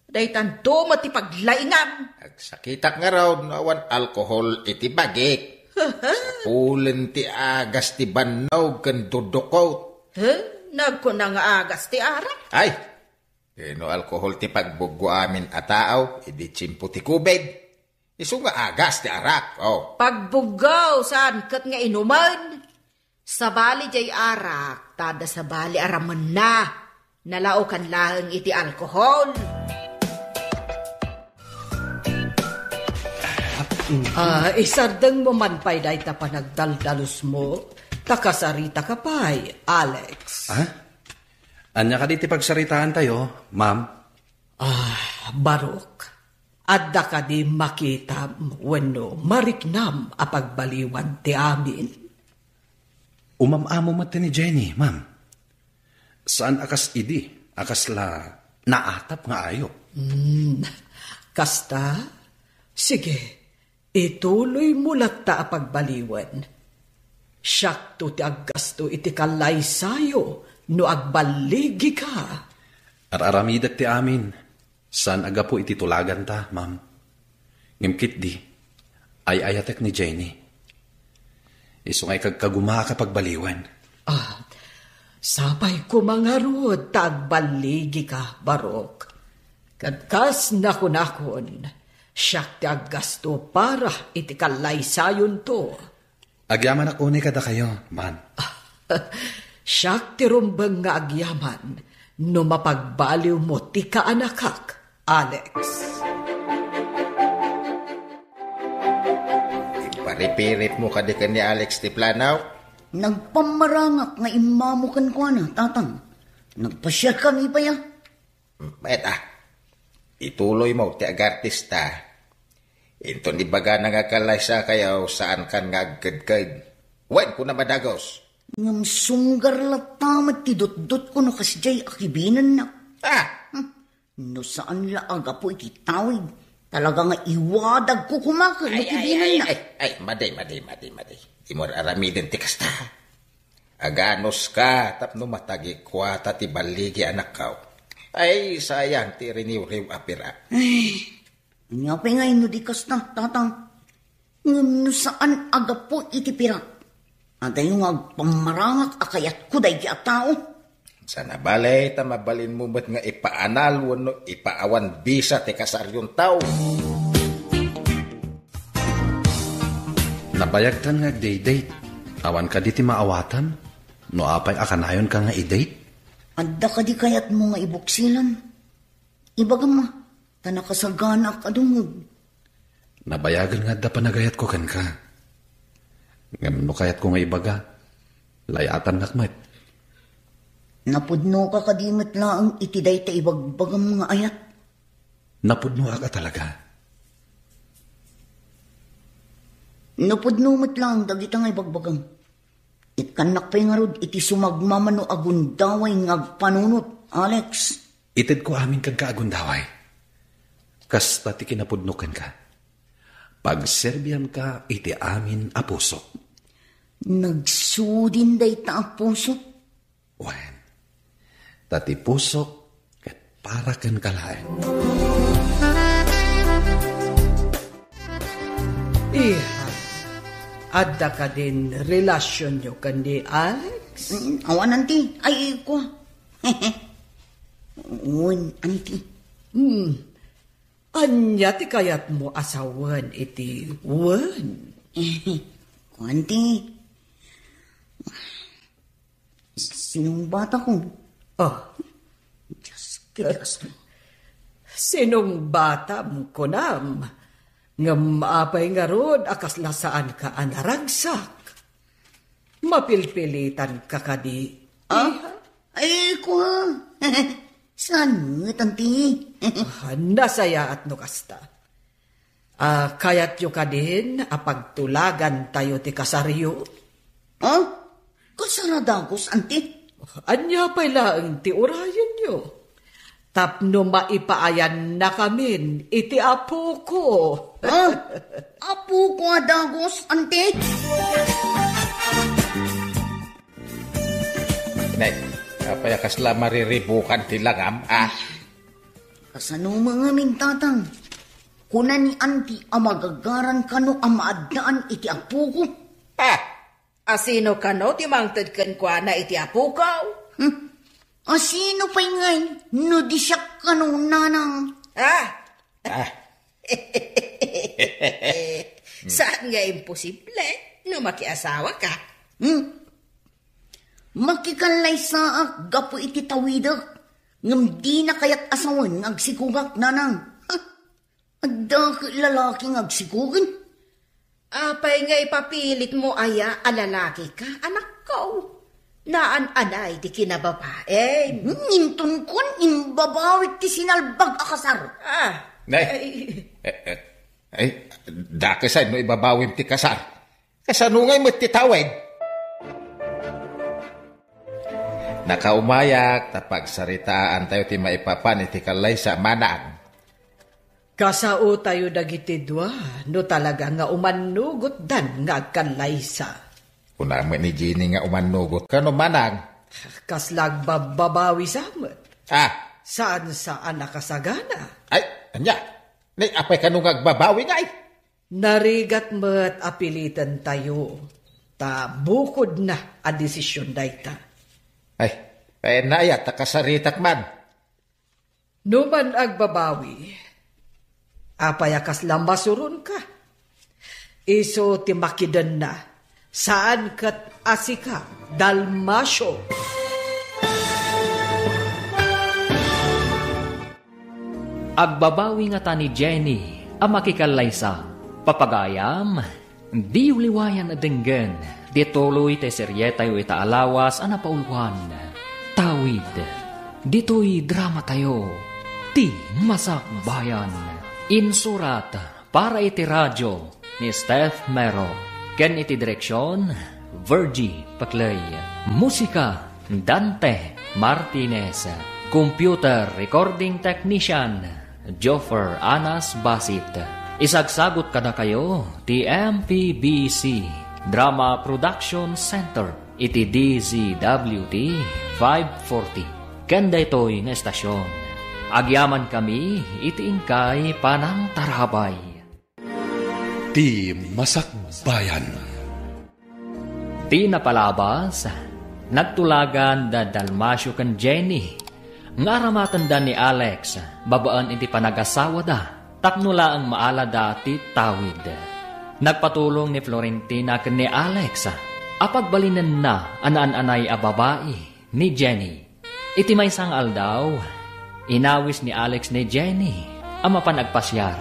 Daytanto met ti paglaingam. Agsakitak ngarud no awan alkohol iti bagik. Sapulen ti agas ti bannog ken dudukot. He? Nagkuna nga agas ti arak? Ay, no alkohol ti pagbuggo amin a tao, idi tiyempo ti covid. Isu nga agas ti arak, oh. Pagbuggo, saan ket nga inumen? Sabali jay arak, tada sabali a ramenna. Nalaokan laeng iti alkohol. Ah, isardeng mo man pay dayta panagdaldalos mo, ta kasarita ka pay, Alex. Ha? Ania kadi ti pagsaritaan tayo, ma'am? Ah, Barok, adda kadi makitam wenno mariknam a pagbaliwan ti amin? Umam-amo met ni Jenny, ma'am. Saan a kas idi, a kasla naatap nga ayo. Hmm, kasta? Sige, ituloy mo latta a pagbaliwen. Siakto ti aggasto iti kallaysayo no agballigika. Ar-aramidek ti amin. Saan a gapu iti tulaganta, ma'am. Ngem ketdi, ay-ayatek ni Jenny. Isu nga ikagkagumaak a pagbaliwen. Ah, sapay koma ngarud ta agballigika, Barok. Ket kas nakunakon, siak ti aggasto para iti kallaysayonto. Agyamanak unay kadakayo, ma'am. Siak ti rumbeng nga agyaman no mapagbaliwmo ti kaanakak, Alex. Iparipiripmo kadi ken ni Alex ti planaw? Nagpammarangak nga immamo kenkuana, Tatang. Nagpasiarkami pay a. Mayat a, ituloymo ti agartista. Inton ibagana nga kallaysakayo, saankan nga agkedked. Wen, kuna madagos. Ngem sunggar latta met ti dutdotko no kasdiay a kibinennak. Ah! Hmm. No saan la a gapu iti tawid, talaga nga iwadagko koma ken no Ay, ay, ay, kibinennak. Ay, ay, madi, madi, madi, madi. Dimo aramiden ti kasta. Aganuska tapno matagikuata ti balligi anakkaw. Ay, sayang ti riniwriw a pirak. Ay, ania pay ngay no di kasta, Tatang? Ngem no saan a gapu iti pirak, adayo nga agpammarangak a kayatko daydi a tao. Saan a bale ta mabalinmo met nga ipaanal wenno ipaawan bisa ti kasariontaw. Nabayagtan nga agdate-date. Awan kadi ti maawatan no apay a kanayonka nga i-date? Adda kadi kayatmo nga ibuksilan? Ibagam a, ta nakasaganaak a dumngeg. Nabayagen nga adda panagayatko kenka. Ngem no kayatko nga ibaga, layatannak met. Napudnoka kadi met laeng iti dayta ibagbagam nga ayat? Napudnoak a talaga. Napudno met laeng dagita nga ibagbagam. Ikkannak pay ngarud iti sumagmamano a gundaway nga agpanunot, Alex. Itedko amin kenka a gundaway. Kasta ti kinapudno kenka. Pagserbiamka iti amin a pusok. Nagsudin dayta a pusok? Wen, ta ti pusok ket para kenka laeng. Iha, adda kadin relasionyo ken ni Alex? Mm, awan, anti. Ay, ko. Wen, anti. Hmm. Ania ti kayatmo a sawen iti wen? Kuan ti, sinong bata ko? Oh. Diyos ko, Diyos ko. Sinong batam, kunam? Ngem apay ngarud a kasla saanka a naragsak? Mapilpilitan ka kadi, Ah? Iha? Ay, kua. Saan met, anti? Ah, nasayaat no kasta. Ah, kayatyo kadin a pagtulagan tayo ti kasaryo? Ah? Kasar a dagus, anti? Ania pay laeng ti urayenyo? Tapno maipaayan nakamin iti apoko. Ah? Apoko a dagus, anti? Nay, apay a kasla mariribukan ti langam, ah? Kasano ngamin, tatang? Kuna ni anti a magagaran kano a maaddaan iti apoko. Ah! Asino kano ti mangted kenkuana iti apoko? Hmm. Asino pay ngay no di siak kano, nanang? Ah! Ah. Saan nga imposible no makiasawa ka? Hmm? Makikallaysaak gapu iti tawidek, ngem dina kayat a sawen nga agsikogak, nanang. Huh? Adda ket lalaki nga agsikogek? Apay nga ipapilitmo aya a lalaki ka, anakko? Naan-anay ti kinababain. Hmm, inton kuan, imbabawik ti sinalbag a kasar. Ah. Nay. Ay. Eh, eh, ay, dakes ay no ibabawim ti kasar. Kasano ngay met ti tawid? Nakaumayak ta pagsaritaan tayo ti maipapan iti kallaysa, manang. Kasao tayo dagiti dua, no talaga nga umannugotdan nga agkallaysa. Kuna met ni Jenny nga umannugot kano, manang. Kasla agbabbabawi sa met. Ah. Saan-saan a kasagana. Ay, ania? Nay, apay kano nga agbabawi ngay? Narigat met a piliten tayo, ta bukod na a desisyon dayta. Ay, ay, naya, ta kasaritak man. Numan agbabawi, apay a kasla masuronka? Isu ti makidenna, saan ket a sika, Dalmacio. Agbabawi ngata ni Jenny a makikallaysa. Papagayam, diyo liwayan a denggen ti tuloy ti serietayo ita a lawas a napauluan, Tawid. Ditoy dramatayo, Ti Masakbayan. Insurat para iti radio ni Steph Mero, ken iti direksyon, Virgie Paclay. Musika, Dante Martinez. Computer recording technician, Joffer Anas Basit. Isagsagot kadakayo ti M P B C Drama Production Center iti D Z W T five forty. Ken daytoy nga estasyon, agyamankami iti inkay panangtarabay. Ti Masakbayan. Ti napalabas, nagtulagan da Dalmacio ken Jenny nga aramatenda ni Alex babaen iti panagasawada tapno laeng maalada ti Tawid. Nagpatulong ni Florentina ken ni Alex a pagbalinenna a naan-anay a babai ni Jenny. Iti maysa nga aldaw, inawis ni Alex ni Jenny a mapan agpasiar.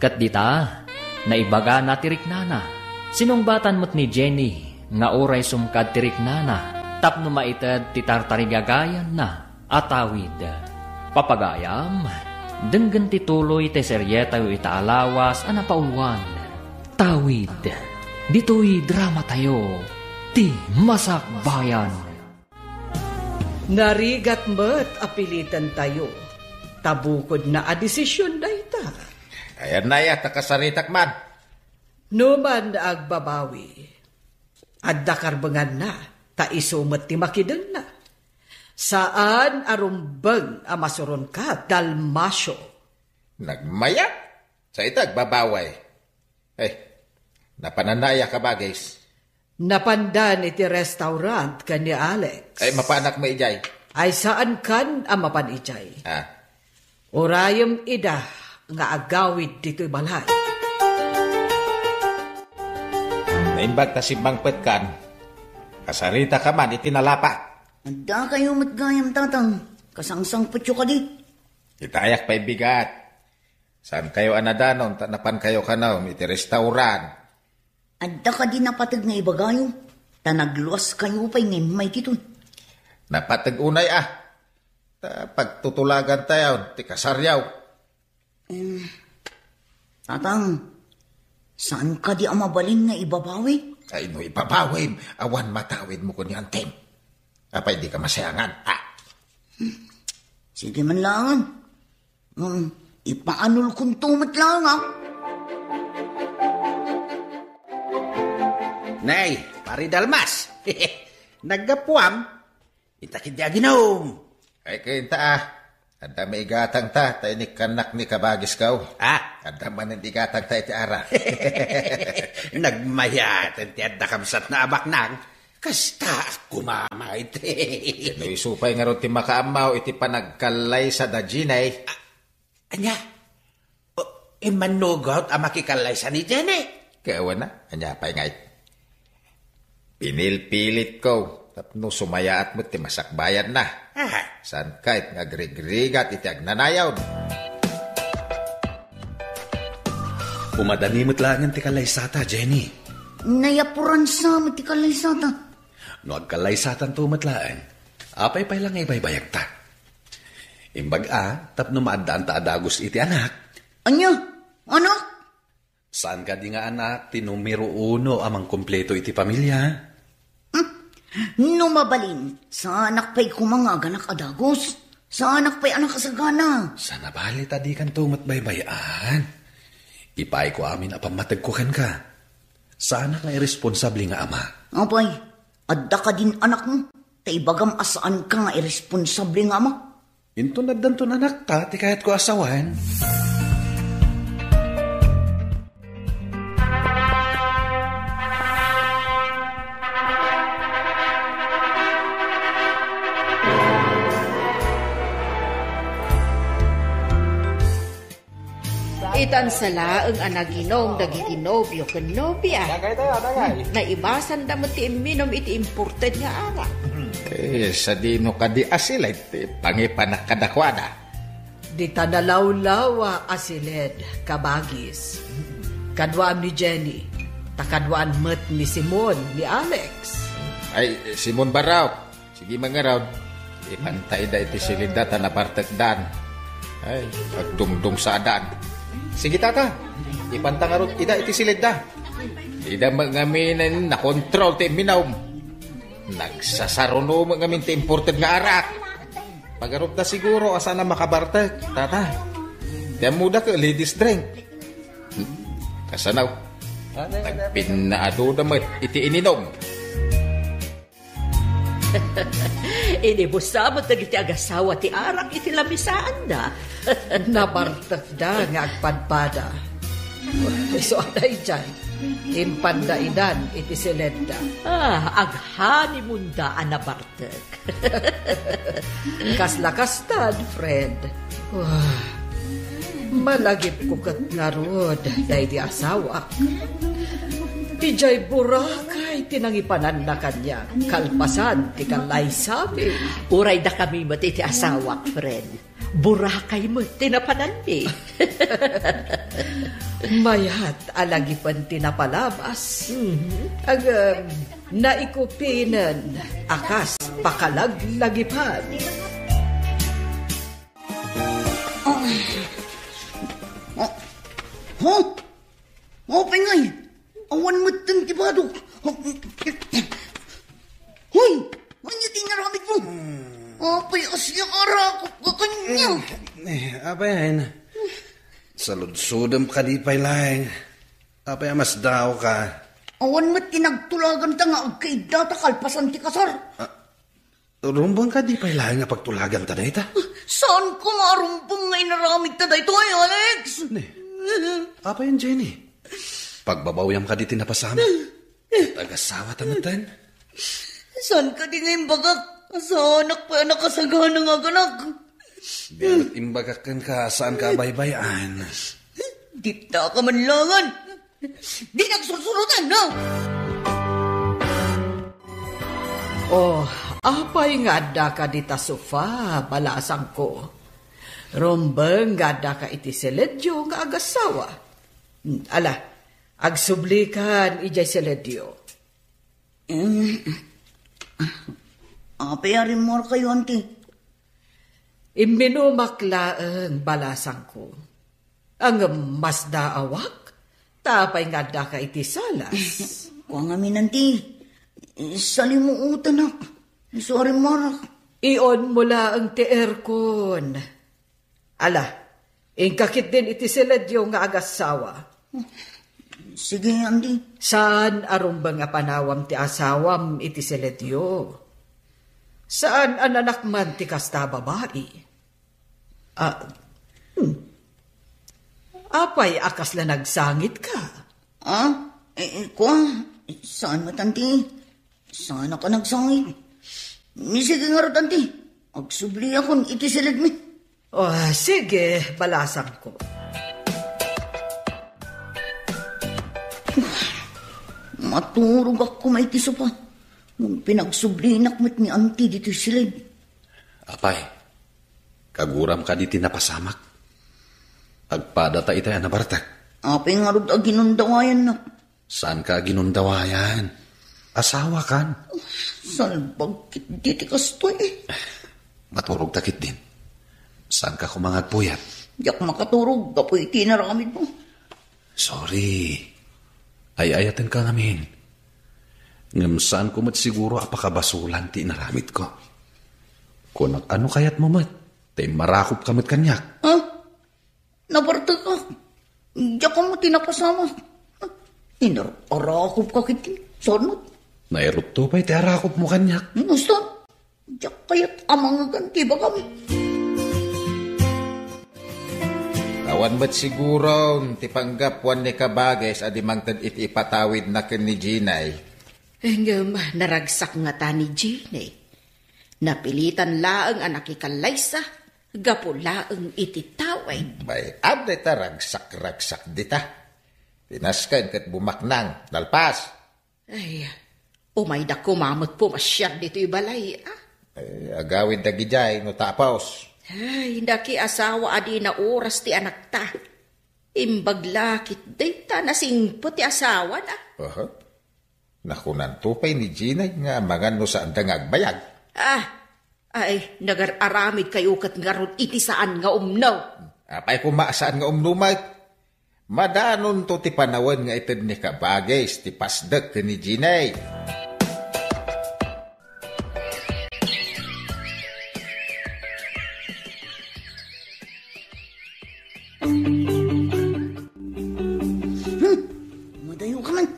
Ket dita, naibagana ti riknana. Sinungbatan met ni Jenny nga uray sumkad ti riknana tapno maited ti tartarigagayanna a Tawid. Papagayam, denggen ti tuloy ti serietayo ita a lawas a napauluan, Tawid. Ditoy dramatayo, Ti Masakbayan. Narigat met a pilitentayo, ta bukod na a desisyon dayta. Ayan na ya, ta kasaritak man. Numan agbabawi, adda karbenganna, ta isu met ti makidenna. Saan a rumbeng a masuronka, Dalmacio. Nagmayat? Sa ita agbabaway. Eh, napananaya ka, bagis? Napandan iti restaurant ken ni Alex. Ay, mapanak mo ijay. Ay, saan kan a mapan ijay? Ah. Urayem ida nga agawid ditoy balay. Imbag ta simmangpetkan, kasarita ka man iti nalapa. Adda kayo met gayam, Tatang. Kasangsangpetyo kadi. Itayak pay bigat. Saan kayo a nadanon ta napan kayo kanon iti restaurant? Adda kadi napateg nga ibagayo, ta nagluas kayo pay nga immay ditoy. Napateg unay a. Ta pagtutulagan tayo ti kasaryaw. Em, Tatang, saan kadi a mabalin nga ibabawi? Ay, no ibabawim, awan matawid mo kunyantim. Apay di ka masayangan, ha? Sige man lang. Hmm, ipaanol kunto met lang, ah. Nay, Pari Dalmas. Naggapuam? Inta kidi aginum. Ay, kainta, ah. Adda maigatang ta, ta inikkannak ni kabagis kaw. Ah? Adda manen igatang ta iti ara. Nagmayat ti adda kabsat na abaknang. Kasta ak kumamay. No isu pay ngarud ti makaammaw iti panagkallaysa da Jenny. Ah, anya? O, immanugot a makikallaysa ni Jenny? Kawana, anya pay ngay? Pinilpilit ko, tapno sumayaat met ti masakbayan na. Aha. Saan kayat nga agrigrigat iti agnanayon? Umadani met laengen ti kallaysata, Jenny. Nayapuran sa met ti kallaysata. No agkallaysatanto met laeng, apay pay la nga ibaybayagta? Imbag a, tapno maaddaan ta a dagus iti anak. Anya? Anak? Saan kadi nga anak ti numero uno a mangkumpleto iti pamilia? Hmm? No mabalin, saanak pay koma nga aganak a dagus. Saanak pay a nakasagana. Sana bali ta dikanto met baybay-an. Ipaayko amin a pammategko kenka. Saanak nga irresponsable nga ama. Apay, adda kadin anakmo? Ta ibagam a saanka nga irresponsable nga ama. Inton addanton anakta ti kayatko a sawen. Itan sa laeng a naginum dagiti nobio ken nobia. Dagay tayo, dagay. Naibasanda met ti imminum iti imported nga arak. Eh, sadino kadi a siled ti pangipanak kadakuada? Dita nalawlawa a siled, kabagis. Kaduaam ni Jenny, ta kaduaan met ni Simon, ni Alex. Ay, Simon Barraw. Sige, mangarud. Ipanta ida iti siledda ta nabartekdan. Ay, agdumdumsadan. Sige, tata. Ipanta ngarud ida iti siledda. Ida met ngamin nakontrol ti imminum. Nagsasaruno met ngamin ti imported nga arak. Pagarupda siguro a saan a makabartek, tata. Ti ammoda ket ladies drink. Hmm, kasano? Nagpinnaadoda met iti ininum. Inibusa met dagiti agasawa ti arak iti lamisaanda. Nabartekda nga agpadpada. Isu a daydiay, impanda idan iti siledda. Ah, aghanimunda a nabartek. Kasla kastad, friend. Wah, malagipko ket ngarud daydi asawak. Idiay Boracay ti nangipananna kaniak, kalpasan ti kallaysabi. Uray dakami met iti asawak, friend. Boracay met ti napananmi. Mayat a lagipen ti napalabas. Mhm. Agem, naikupinen a kas pakalaglagipan. Huh? Apay ngay, awan metten ti badok. Hoy, ania ti inaramidmo? Apay a siak a rakop ka kaniak? Eh, apay, ay na. Saludsodem kadi pay laeng. Apay a masdaawka? Awan met ti nagtulaganta nga agkaiddata kalpasan ti kasar. Ah, rumbeng kadi pay laeng a pagtulaganta dayta? Saanko nga arumbeng nga inaramidta daytoy, Alex? Ne, apay, Jenny? Pagbabawyam kadi ti napasamak? Agasawata metten? Saan kadi nga imbagak? Saanak pay a nakasagana nga aganak. Diak met imbagak kenka a saanka a baybay-an. Dita ka man laengen. Di nagsursurotan, no? Oh, apay nga addaka dita sofa, balasangko? Rumbeng nga addaka iti siledyo nga agassawa. Hmm, ala, agsublikan idiay siledyo. Mm. Apay a rimmuarkayo, anti? Imminumak laeng, balasangko. Ngem masdaawak, ta apay nga addaka iti salas? Kua ngamin, anti. Salimuotanak. Isu a rimmuarak. Iunmo laeng ti aircon. Ala, inka ketdin iti siledyo nga agassawa. Sige, anti. Saan a rumbeng a panawam ti asawam iti siledyo. Saan a nanak man ti kasta a babai. Ah, hmm. Apay a kasla nagsangitka? Ah, eh, eh, kua, saan met, anti? Saan a ka nagsangit? Ni sige ngarud, anti. Agsubliakon iti siledmi. Oh, sige, balasangko. Maturogak koma iti sofa. Ngem pinagsublinak met ni anti ditoy siled. Apay, kaguram kadi ti napasamak? Agpada ta itay a nabartek. Apay ngarud a ginundawayannak? Saanka a ginundawayan? Asawakan. Salbag ketdi ti kastoy. Maturogta ketdin. Saanka koma nga agpuyat? Diak makaturog gapu iti inaramidmo. Sorry. Ay-ayatenka ngamin. Ngem saanko met siguro a pakabasolan ti inaramidko. Kunak, ano kayatmo met? Ta immarakopka met kaniak. Ha? Nabartekak. Diak ammo ti napasamak. Inar-arakopka ketdi. Saan met? Nairutto pay ti arakopmo kaniak. Basta, diak kayat a mangegan ti ibagam. Awan met siguron ti panggapuan ni Kabages a di mangted iti ipatawidna ken ni Jinay. Ngem naragsak ngata ni Jinay. Napilitan laeng a nakikallaysa gapu laeng iti tawid. Bay, adda ita ragsak-ragsak dita. Pinasken ket bumaknang, nalpas. Ay, umayda koma met pumasiar ditoy balay, a? Ay, agawid dagidiay no tapos. Ay, nakiasawa a di naoras ti anakta. Imbag la ketdi ta nasingpet ti asawana. Aha. Nakunanto pay ni Jinay nga amangan no saanda nga agbayag. Ah, ay, nagar-aramidkayo ket ngarud iti saan nga umno. Apay koma a saan nga umno met? Madanonto ti panawen nga ited ni Kabages ti pasdek ken ni Jinay. Hmm, madayo ka man.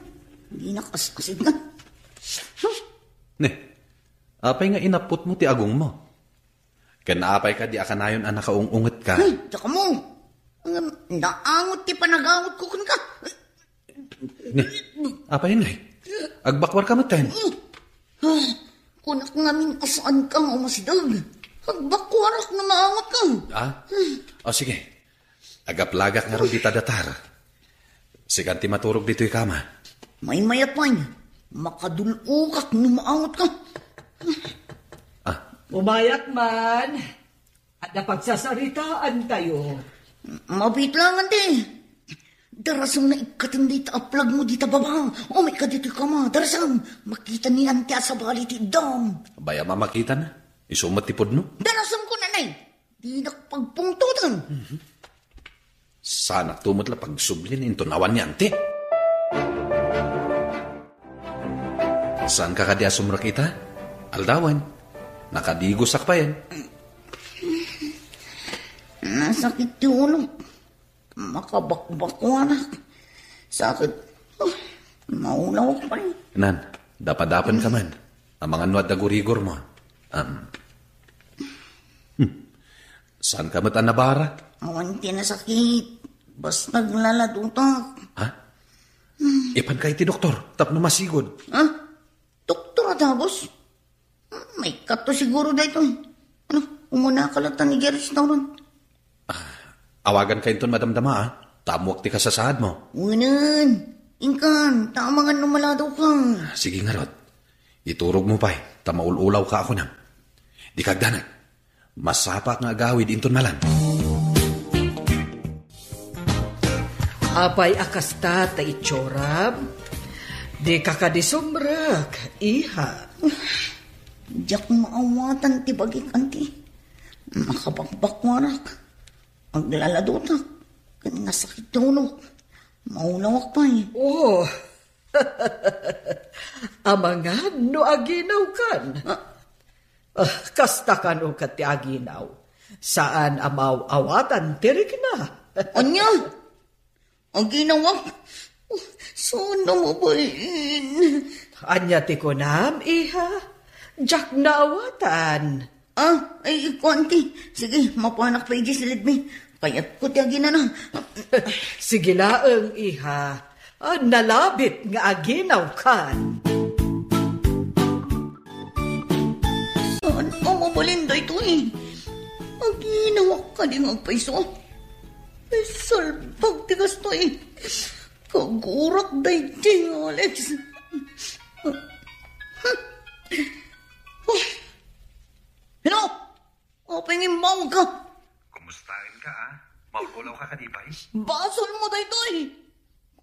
Dinak as-asidngan. Hmm. Ne, apay nga inappotmo ti agongmo? Ken apay kadi a kanayon a nakaung-ungetka? Hmm, diak ammo. Ngem naangot ti panagangotko kenka. Ne, apay ngay? Agbakuarka metten? Ah, kunak ngamin a saanka nga umasideg. Agbakuarak no maangotka. Ah? O sige. Agaplagak ngarud dita datar. Sikan ti maturog ditoy kama. Maymayat pay. Makadul-okak no maangotka. Ah. Umayak man. Adda pagsasaritaantayo. Mabitlangan ti. Darasem nga ikkaten dayta a plagmo dita baba. Umayka ditoy kama. Darasem. Makita ni anti a sabali ti iddam. Bay, a mamakitana. Isu met ti pudno. Darasem ko, nanay. Dinak pagpungtoten. Saanakto met la pagsublien inton awan ni anti. Saanka kadi a sumrek ita? Aldawen. Nakadigosak payen. Nasakit ti ulok. Makabakbakuanak. Sakit. Oh, maulawak pay. Nan, dapadapenka man. Amangan no adda gurigormo. Am. Hmm. Saanka met a nabara? Awan ti nasakit. Basta aglaladotak. Ha? Ipanka iti doktor tapno masigud. Ha? Doktor a dagus? Hmm, maikkato siguro daytoy. Ano, umunaka latta idiay restaurant. Ah, awaganka inton madamdama, a. Ta ammoak ti kasasaadmo. Wen, inkan, ta amangan no maladawka. Sige ngarud. Iturogmo pay, ta maul-ulawka a kunam. Dika agdanag. Masapak nga agawid inton malan. Apay a kasta ta itsuram? Dika kadi sumrek, iha. Diak maawatan ti bagik, anti. Makabakbakwarak. Aglaladutak. Ken nasakit ti unok. Maulawak pay. Oh. Amangan no aginawkan. Ah. Ah, kasta kano ket ti aginaw. Saan a maaw-awatan ti rikna. Ania? Aginawak? Oh, saan a mabalin? Ania ti kunam, iha? Diak naawatan. Ah, ay, ikuan ti. Sige, mapanak pa iti silidmi. Kayatko ti aginana. Sige laeng, iha. Ah, nalabit nga aginawkan. Saan a mabalin daytoy? Aginawak kadi nga agpayso? Ay, salbag ti kastoy. Kagurak daydi, Alex. Hello? Apay nga immawag ka? Kumustaen ka, a? Maul-ulaw ka kadi pay? Basol mo daytoy.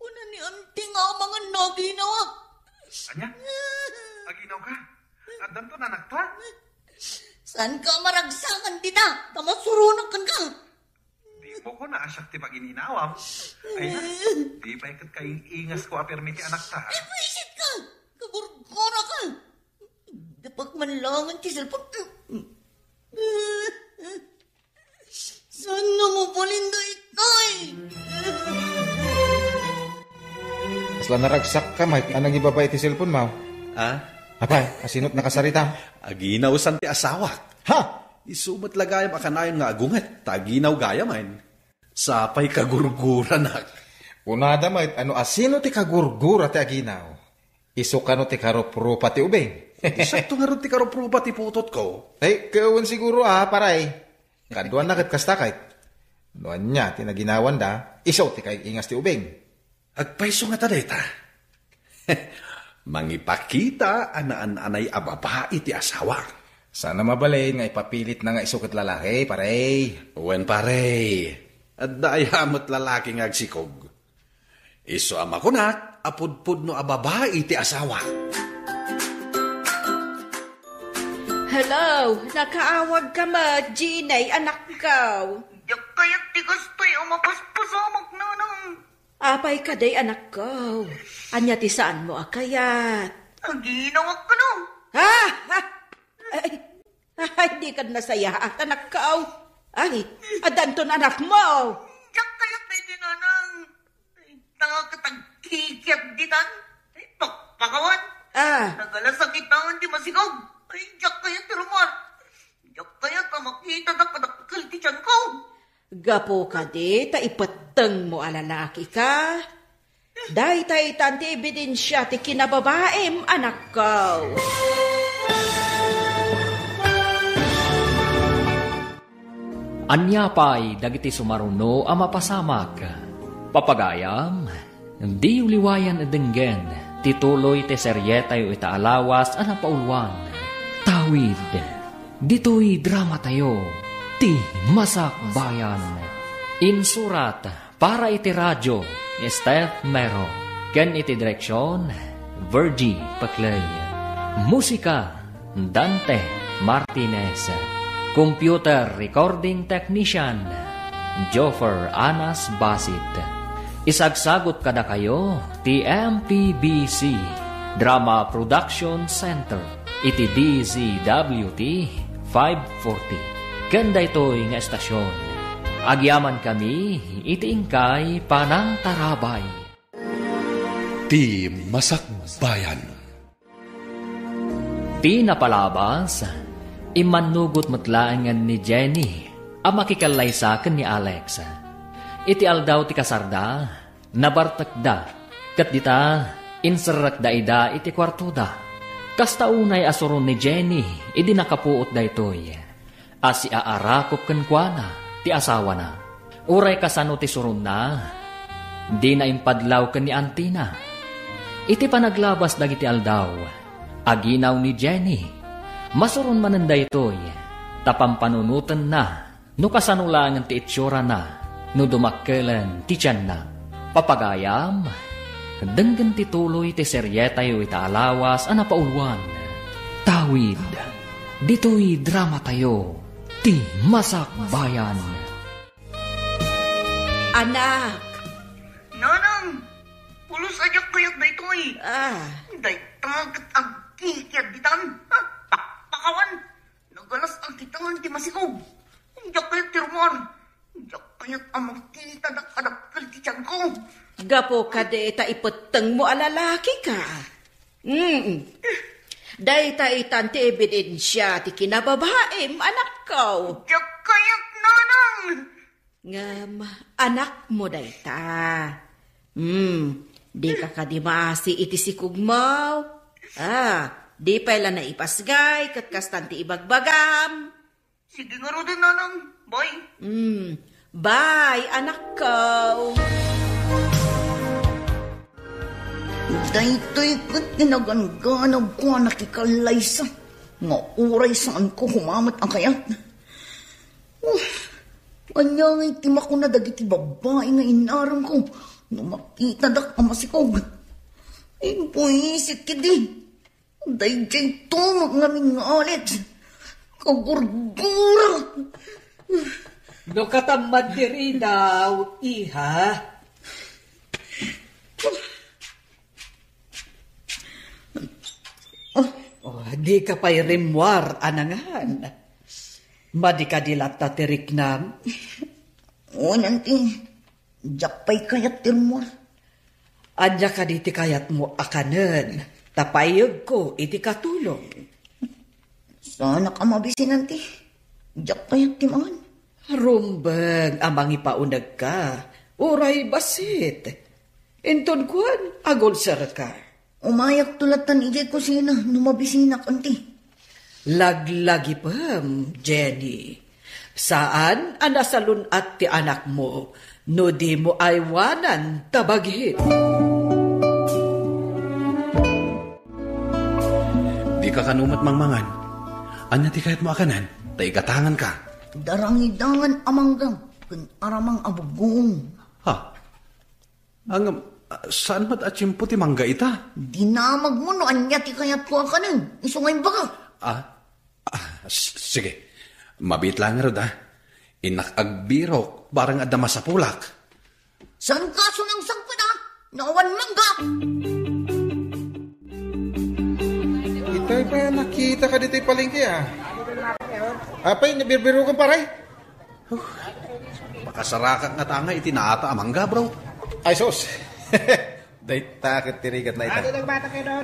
Kuna ni Auntie nga amangan no aginawak. Ania? Aginaw ka? Addanto nanakta? Saan ka maragsakan dita? Ta masuronak kenka. Di mo ko naasiak ti pagininawam. Ay na, di pay ket kaing-ingas ko a permi ti anakta. Ay, buisit ka! Kagurgura ka! Dapak man langen ti cellphone. Saan nga mabalin daytoy? Kasla naragsak ka, Mike. Anang ibaba iti cellphone mo? Ha? Apay, asinot nakasarita? Aginaw san ti asawak. Ha? Isu met la gayam a kanayon nga agunget, ta aginaw gayam, ay. Sapay kagurguranak. Kunada met, ano, asino ti kagurgura ti aginaw? Isu kano ti karuprupa ti ubing? Isakto ngarud ti karuprupa ti putotko. Ay, kawan siguro, ah, paray. Kaduanna ket kasta, kayat. No ania ti naginawanda, isu ti kaing-ingas ti ubing. Agpayso ngata dayta. Mangipakita a naan-anay a babai ti asawa. Saan a mabalin nga ipapilitna nga isu ket lalaki, pare. Wen, pare. Adda aya met lalaki nga agsikog. Isu a makunak a pudpudno a babai ti asawa. Hello, nakaawag ka met, Jeannie, anakko. Diak kayat ti kastoy a mapaspasamak, nanang. Apay kadi, anakko? Ania ti saanmo a kayat? Aginawak kano? Ha? Ha? Ay, ay, di kad nasayaat, anakko. Ay, addanton anakmo. Diak kayat daydi, nanang. Ay, ta ket agkikiat ditan. Ay, pakpakawan. Ah. Nagalasakitan ti masikog. Ay, diak kayat ti rumar. Diak kayat a makita da kadakkel ti tianko. Gapu kadi ta ipettengmo a lalaki ka? Daytaytan ti ebidensia ti kinababaim, anakko. Ania pay dagiti sumaruno a mapasamak? Papagayam, diyo liwayan a denggen ti tuloy ti serietayo ita a lawas a napauluan. Tawid, ditoy dramatayo, Ti Masakbayan. Insurat para iti radio ni Steph Mero ken iti direksion, Virgie Paclay. Musika, Dante Martinez. Computer recording technician, Joffer Anas Basit. Isagsagut kadakayo ti M P B C Drama Production Center iti D Z W T five forty. Ken daytoy nga estasion, agyamankami iti inkay panangtarabay. Ti Masakbayan. Ti napalabas, immannugot met laengen ni Jenny a makikallaysa ken ni Alex. Iti aldaw ti kasarda, nabartekda, ket dita, inserrekda ida iti kuartoda. Kasta unay a suron ni Jenny idi nakapuot daytoy. A siaarakop kenkuana ti asawana. Uray kasano ti suronna, dina impadlaw ken ni antina. Iti panaglabas dagiti aldaw, Aginaw ni Jenny. Masuron manen daytoy, ta pampanunotenna no kasano laengen ti itsurana no dumakkelen ti tianna. Papagayam, denggen ti tuloy ti serietayo ita a lawas a napauluan, Tawid. Ditoy dramatayo, Ti Masakbayan. Anak! Nanang! Pulos a diak kayat daytoy. Ah. Dayta ket agkikiadditan. Ha? Pakpakawan. Nagalas-agitan ti masikog. Diak kayat ti rummuar. Diak kayat a makita dakadakkel ti tianko. Gapu kadi ta ipettengmo a lalaki ka. Mm. Dayta itan ti ebidensia ti kinababaim, anakko. Diak kayat, nanang. Ngem anakmo dayta. Hmm, dika kadi maasi iti sikogmo? Ah, di pay la naipasgay ket kastan ti ibagbagam. Sige ngaruden, nanang. Bye. Hmm, bye, anakko. Daytoy ket ti naganganabko a nakikallaysa nga uray saanko kumamet a kayat. Uf, ania ngay ti makuna dagiti babbai nga inaremko no makitadak a masikog? Imbuisek idi. Daydiay tumeng ngamin nga Alex. Kagurgura. No katamad ti ridaw, iha. Oh, di ka pay rimmuar a nangan. Madi kadi latta ti riknam? Wen, anti. Diak pay kayat ti rummuar. Ania kadi ti kayatmo a kanen? Ta paiyegko iti katulong. Saanak a mabisin, anti. Diak kayat ti mangan. Rumbeng a mangipaunegka. Uray bassit. Inton kuan, agulserka. Umayakto lattan idiay kusina no mabisinak, anti. Laglagipem, Jenny. Saan a nasalun-at ti anakmo no dimo aywanan ta bagim. Dika kano met mangmangan. Ania ti kayatmo a kanen? Ta igatanganka. Darangidangan a mangga ken aramang a buggoong. Ha? Ngem, ah, saan met a tiempo ti mangga ita? Dinamagmo no ania ti kayatko a kanen, isu nga imbaga. Ah, ah, s-, sige. Mabiit laeng ngarud, ah. Innak agbirok, barang adda masapulak. Saanka a sumangsangpet, ah? No awan mangga. Itay pay a nakita ka ditoy palengke, ah. Apay, nabirbirokan, pare? Huh. Makasarakak ngata nga iti naata a mangga, bro. Ay, sus. Dayta ket ti rigatna ita.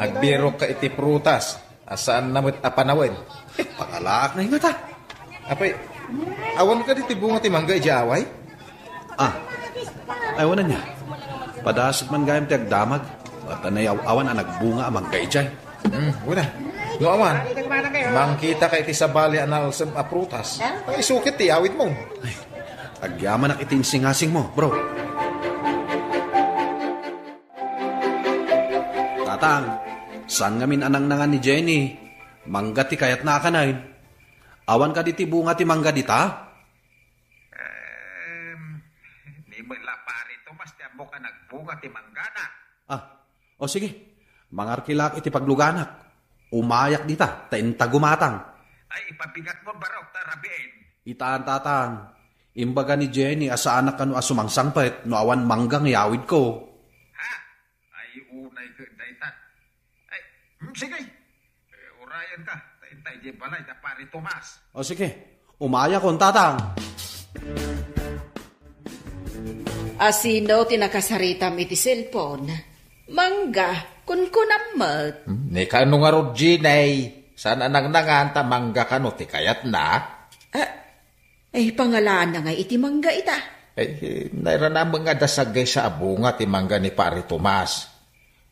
Agbirok ka iti prutas. A saanna met a panawen. Pangalaak na ngata. Apay, awan kadi ti bunga ti mangga idiay away? Ah, ay, wala niya. Padasig man gayam ti agdamag. At anay aw-, awan a nagbunga a mangga idiay. Hmm, wala. No awan, mangkita ka iti sabali a nalsem a prutas. Ay, isukit ti awit mo. Ay, agyamanak iti insingasing mo, bro. Tatang, saan ngamin a nangnangan ni Jenny? Mangga ti kayatna a kanen. Awan kadi ti bunga ti mangga dita? Em, ni met la pare Tomas ti ammok a nagbunga ti manggana. Ah, o sige. Mangarkilaak iti pagluganak. Umayak dita, ta inta gumatang. Ay, ipabigat mo, barok, ta rabiin. Itan, tatang. Imbaga ni Jenny a saanak kano a sumangsangpet no awan mangga nga iyawidko. Ha? Ay, unay ket dayta. Ay, hmm, sige. Eh, urayan ka. Ta inta idiay balay da pare Tomas. O sige, umayakon, tatang. Asino ti nakasaritam iti cellphone? Mangga, kunkunam met. Hmm, ni kano ngarud, Jenny? Saan a nangnangan ta mangga kano ti kayatna? Ah, ay, pangalanna nga iti mangga ita. Ay, nairanamek nga adda saggaysa a bunga ti mangga ni Pare Tomas.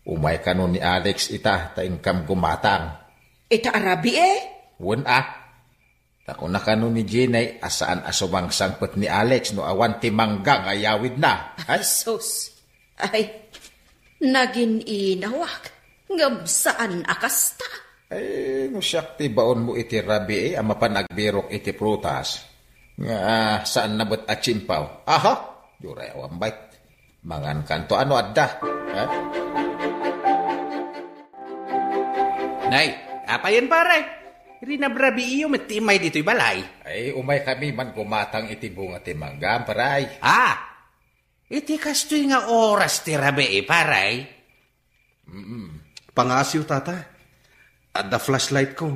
Umay kano ni Alex ita, ta inkam gumatang. Ita a rabii, eh? Wen a. Ta kuna kano ni Jenny a saan a sumangsangpet ni Alex no awan ti mangga nga iyawidna. Ay, sus. Ay, nagin-inawak. Ngem saan a kasta. Ay, no siak ti baonmo iti rabii a mapan agbirok iti prutas, nga, ah, saanna met a tsimpaw. Aha! Diyo ray awan bay. Mangan kanto ano adda. Ha? Nay, apayen, pare? Rinabrabiiyo met ti immay ditoy balay. Ay, umay kami man gumatang iti bunga ti mangga, pare. Ah! Iti kastoy nga oras ti rabii, pare? Pangasiw, tata. Adda flashlight ko.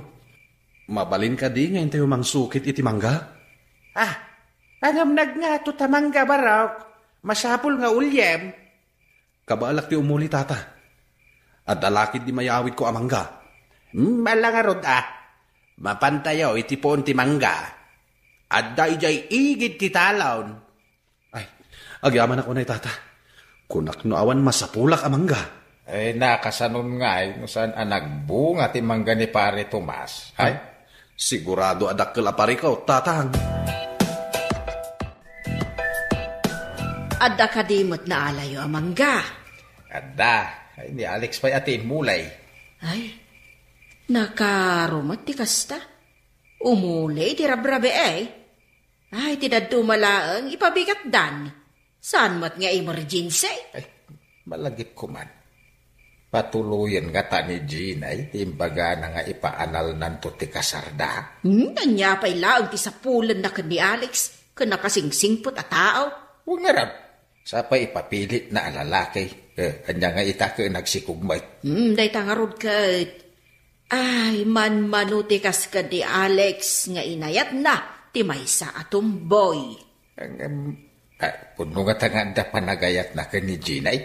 Mabalin kadi nga intayo mangsukit iti mangga? Ah, aramnag nga to ta mangga, barok. Masapul nga uliem. Kabaelak ti umuli, tata. Adda lakid di mayawid ko a mangga. Hmm, ala ngarud, ah. Mapantayo iti puon ti mangga. Adda idiay igid ti talon. Ay, agyamanak unay, tata. Kunak no awan masapulak a mangga. Ay, nakasanon ngay no saan a nagbunga ti mangga ni Pare Tomas. Ay? Sigurado a dakkel a parikot, tatang. Adda kadi met naalayo a mangga? Adda. Ay, ni Alex pay a ti immulay. Ay, nakarumat ti kasta. Umuli ti rabrabii, eh. Ay, ti dadduma laeng, ipabigatdan. Saan met nga emergency? Ay, malagipko man. Patuloyen ngata ni Gina iti imbagana nga ipaanalnanto ti kasarda. Hmm, ania pay laeng ti sapulenna ken ni Alex, ken nakasingsingpet a tao? Wen ngarud, sapay ipapilitna a lalaki. Eh, ania nga ita ket nagsikog met? Hmm, dayta ngarud ket. Ay, manmano ti kas ken ni Alex nga inayatna ti maysa a tomboy. Ngem, ah, pudno ngata nga adda panagayatna ken ni Gina, eh.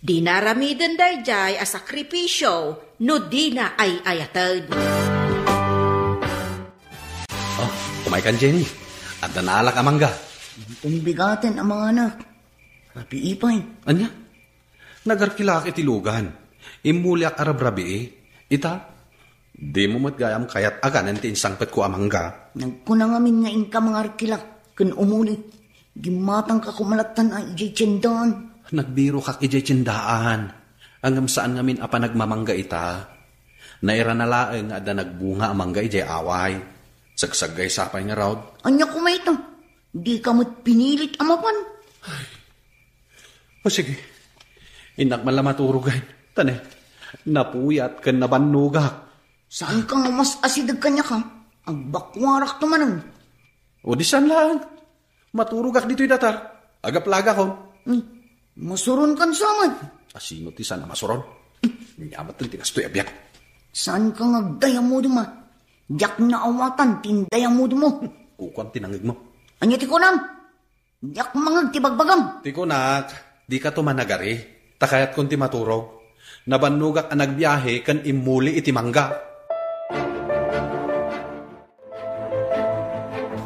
Dina aramiden daydiay a sakripisio no dina ay-ayaten. Oh, kumaykan, Jenny. Adda naalak a mangga. Tumbigaten a manganak. Rabii pay. Ania? Nagarkilak iti lugan. Immuliak a rabrabii. Ita, dimo met gayam kayat aganen ti insangpetko a mangga. Nagkuna ngamin nga inka mangarkilak ken umuli. Gimmatangka koma lattan a idiay tiendaan. Nagbirokak idiay tiendaan. Ngem saan ngamin a panagmamangga ita. Nairana laeng nga adda nagbunga a mangga idiay away. Sagsaggaysa pay ngarud. Ania koma ita? Dika met pinilit a mapan? O sige, innak man la maturog, ay. Ta ne, napuyat ken nabannogak. Saanka nga mas asideg kaniak, ha? Agbakuarakto manen. O di saan laeng. Maturogak ditoy datar. Agaplagakon. Hmm. Masuronkan sa met. Asino ti saan a masuron? Nia met ti kastoy a biag. Saanka nga agdayamudem, ha? Diak naawatan ti indayamudemmo. Kukuam ti nangegmo. Ania ti kunam? Diak mangeg ti bagbagam. Ti kunak, dikato managari, ta kayatkon ti maturog. Nabannogak a nagbiahe ken immuli iti mangga.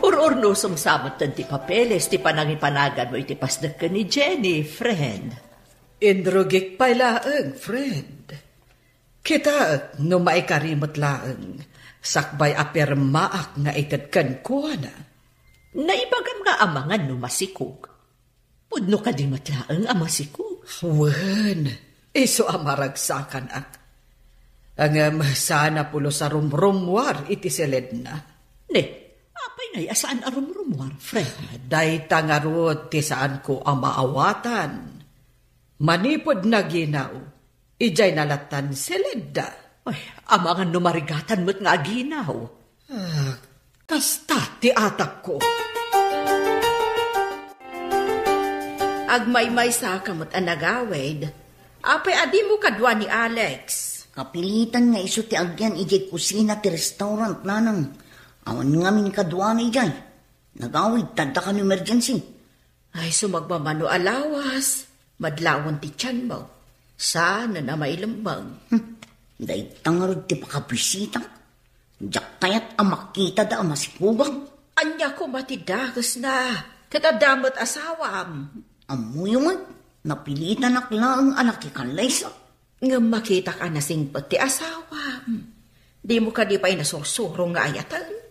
Ur-urnosem sa metten ti papeles ti panangipanaganmo iti pasdek ken ni Jenny, friend. Inrugik pay laeng, friend. Kitaek no maikari met laeng, sakbay a pirmaak nga ited kenkuana. Naibagam nga amangan no masikog. Pudno kadi met laeng a masikog? Wen, isu a maragsakanak. Ngem saan a pulos a rumrummuar iti siledna. Ne, apay ngay a saan a rumrummuar, friend? Dayta ngarud ti saanko a maawatan. Manipud naginaw, idiay nalattan siledda. Ay, amangan no marigatan met nga aginaw. Ah, kasta ti atakko. Agmaymaysa ka met a nagawid. Apay a dimo kadua ni Alex? Kapilitan nga isu ti agyan idiay kusina ti restaurant, nanang. Awan ngamin kaduana idiay. Nagawid, tadda kan emergency. Ay, sumagmamano a lawas, madlawan ti tianmo. Saan a mailemmeng. Hmm. Dayta ngarud ti pakabisitak. Diak kayat a makitada a masikogak. Ania koma ti dakesna? Ket adda met asawam. Ammoyo met, napilitanak laeng a nakikallaysa. Ngem makitak a nasingpet ti asawam. Dimo kadi pay nasursuro nga ayaten?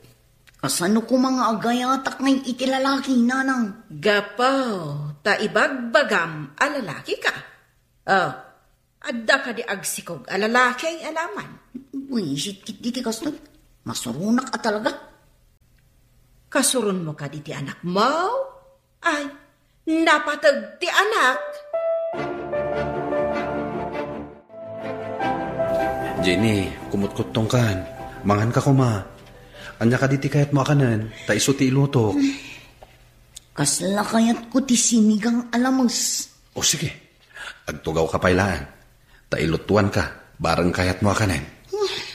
Kasano koma nga agayatak ngay iti lalaki, nanang? Gapu ta ibagbagam a lalaki ka. Oh, adda kadi agsikog a lalaki a laman? Buisit ketdi ti kastoy. Masuronak a talaga. Kasuronmo kadi ti anakmo? Ay, napateg ti anak. Jenny, kumutkuttongkan. Manganka koma. Ania kadi ti kayatmo a kanen? Ta isu ti ilutok. Kasla kayatko ti sinigang a lames. O sige, agtugawka pay laeng. Ta ilutuanka, bareng kayatmo a kanen.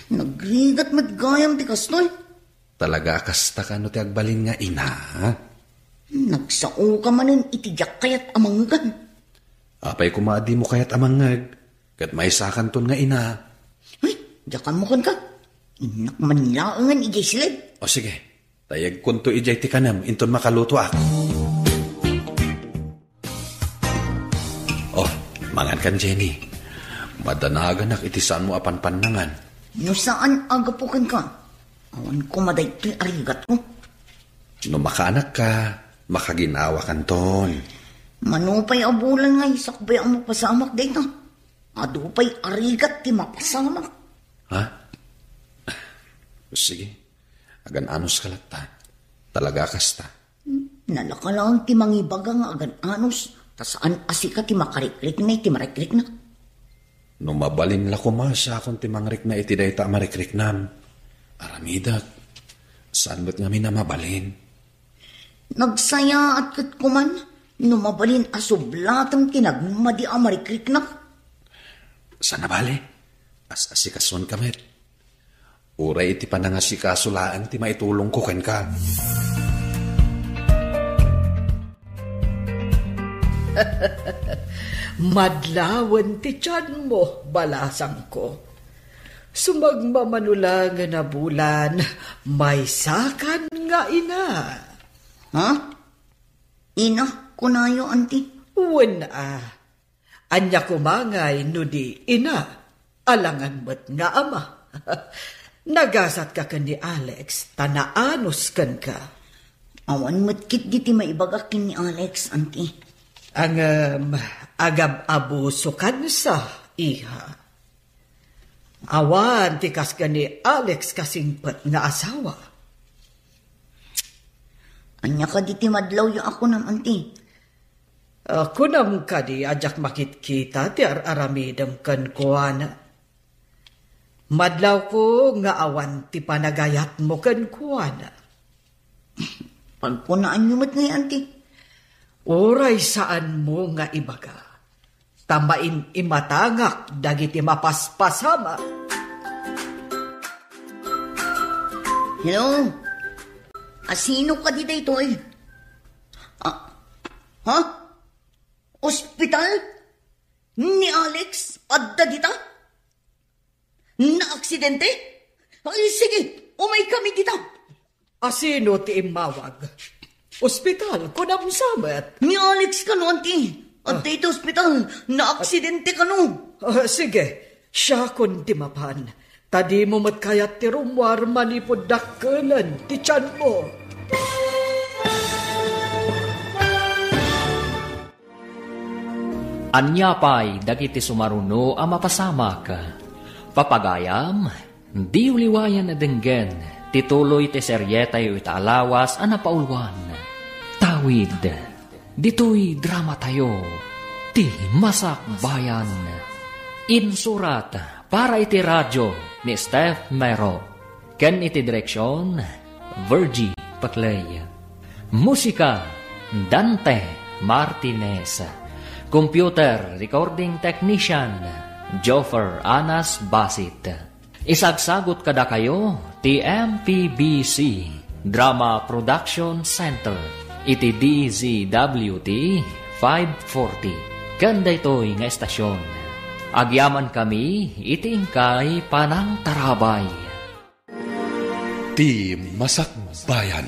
Nagrigat met gayam ti kastoy. Talaga a kasta kano ti agbalin nga ina? Nagsaoka manen iti diak kayat a mangngegan. Apay koma a dimo kayat a mangngeg, ket maysakanton nga ina. Ay, diakanmo kenka. Innak man laengen idiay siled. O sige, tayegkonto idiay ti kanem inton makalutoak. Oh, mangankan, Jenny. Madanaganak iti saanmo a panpannangan. No saan a gapu kenka, awan koma daytoy a rigatko. No makaanakka, makaginawakanton. Mano pay a bulan nga isakbay a mapasamak dayta. Adu pay a rigat ti mapasamak. Ha? Sige. Agan-anos ka latta. Talaga kasta. Nalaka laeng ti mangibaga nga agan-anos, ta saan a sika ti makarikrikna iti marikrikna. No mabalin la koma, siakon ti mangrikna iti dayta a marikriknam. Aramidek. Saan met ngamin a mabalin? Nagsayaat ket koman no mabalin a sublatem ti nagmadi a marikriknak. Saan a bale, as-asikasuanka met. Uray iti panangasikaso laeng ti maitulongko kenka. Madlawen ti tianmo, balasangko. Sumagmamano laengen a bulan, maysakan nga ina. Ha? Ina, kunayo, anti? Wen a. Ania koma ngay no di ina, alangan met nga ama. Nagasatka ken ni Alex, ta naanos kenka. Awan met ketdi ti maibagak ken ni Alex, anti. Ngem, agab-abusokansa, iha. Awan ti kas ken ni Alex kasingpet nga asawa. Ania kadi ti madlawyo a kunam, anti? Ah, kunam kadi a diak makitkita ti ar-aramidem kenkuana? Madlawko nga awan ti panagayatmo kenkuana. Pagkunaanyo met ngay, anti. Uray saanmo nga ibaga, ta main-imatangak dagiti mapaspasamak. Hello? Asino kadi daytoy? Ah, ha? Ospital? Ni Alex, adda dita? Naaksidente? Ay, sige, umay kami dita. Asino ti immawag? Ospital, kunam sa met. Ni Alex kano, anti. Adda iti ospital, naaksidente kano. Ah, sige, siakon ti mapan. Ta dimo met kayat ti rummuar manipud dakkelen ti tianmo. Ania pay dagiti sumaruno a mapasamak? Papagayam, diyo liwayan a denggen ti tuloy ti serietayo ita a lawas a napauluan. Tawid, ditoy dramatayo, ti Masakbayan. Insurat para iti radio ni Steph Mero. Ken iti direksion, Virgie Paclay. Musika, Dante Martinez. Computer recording technician, Joffer Anas Basit. Isagsagut kadakayo ti M P B C Drama Production Center iti D Z W T five forty. Ken daytoy nga estasion, agyamankami iti inkay panangtarabay. Ti Masakbayan.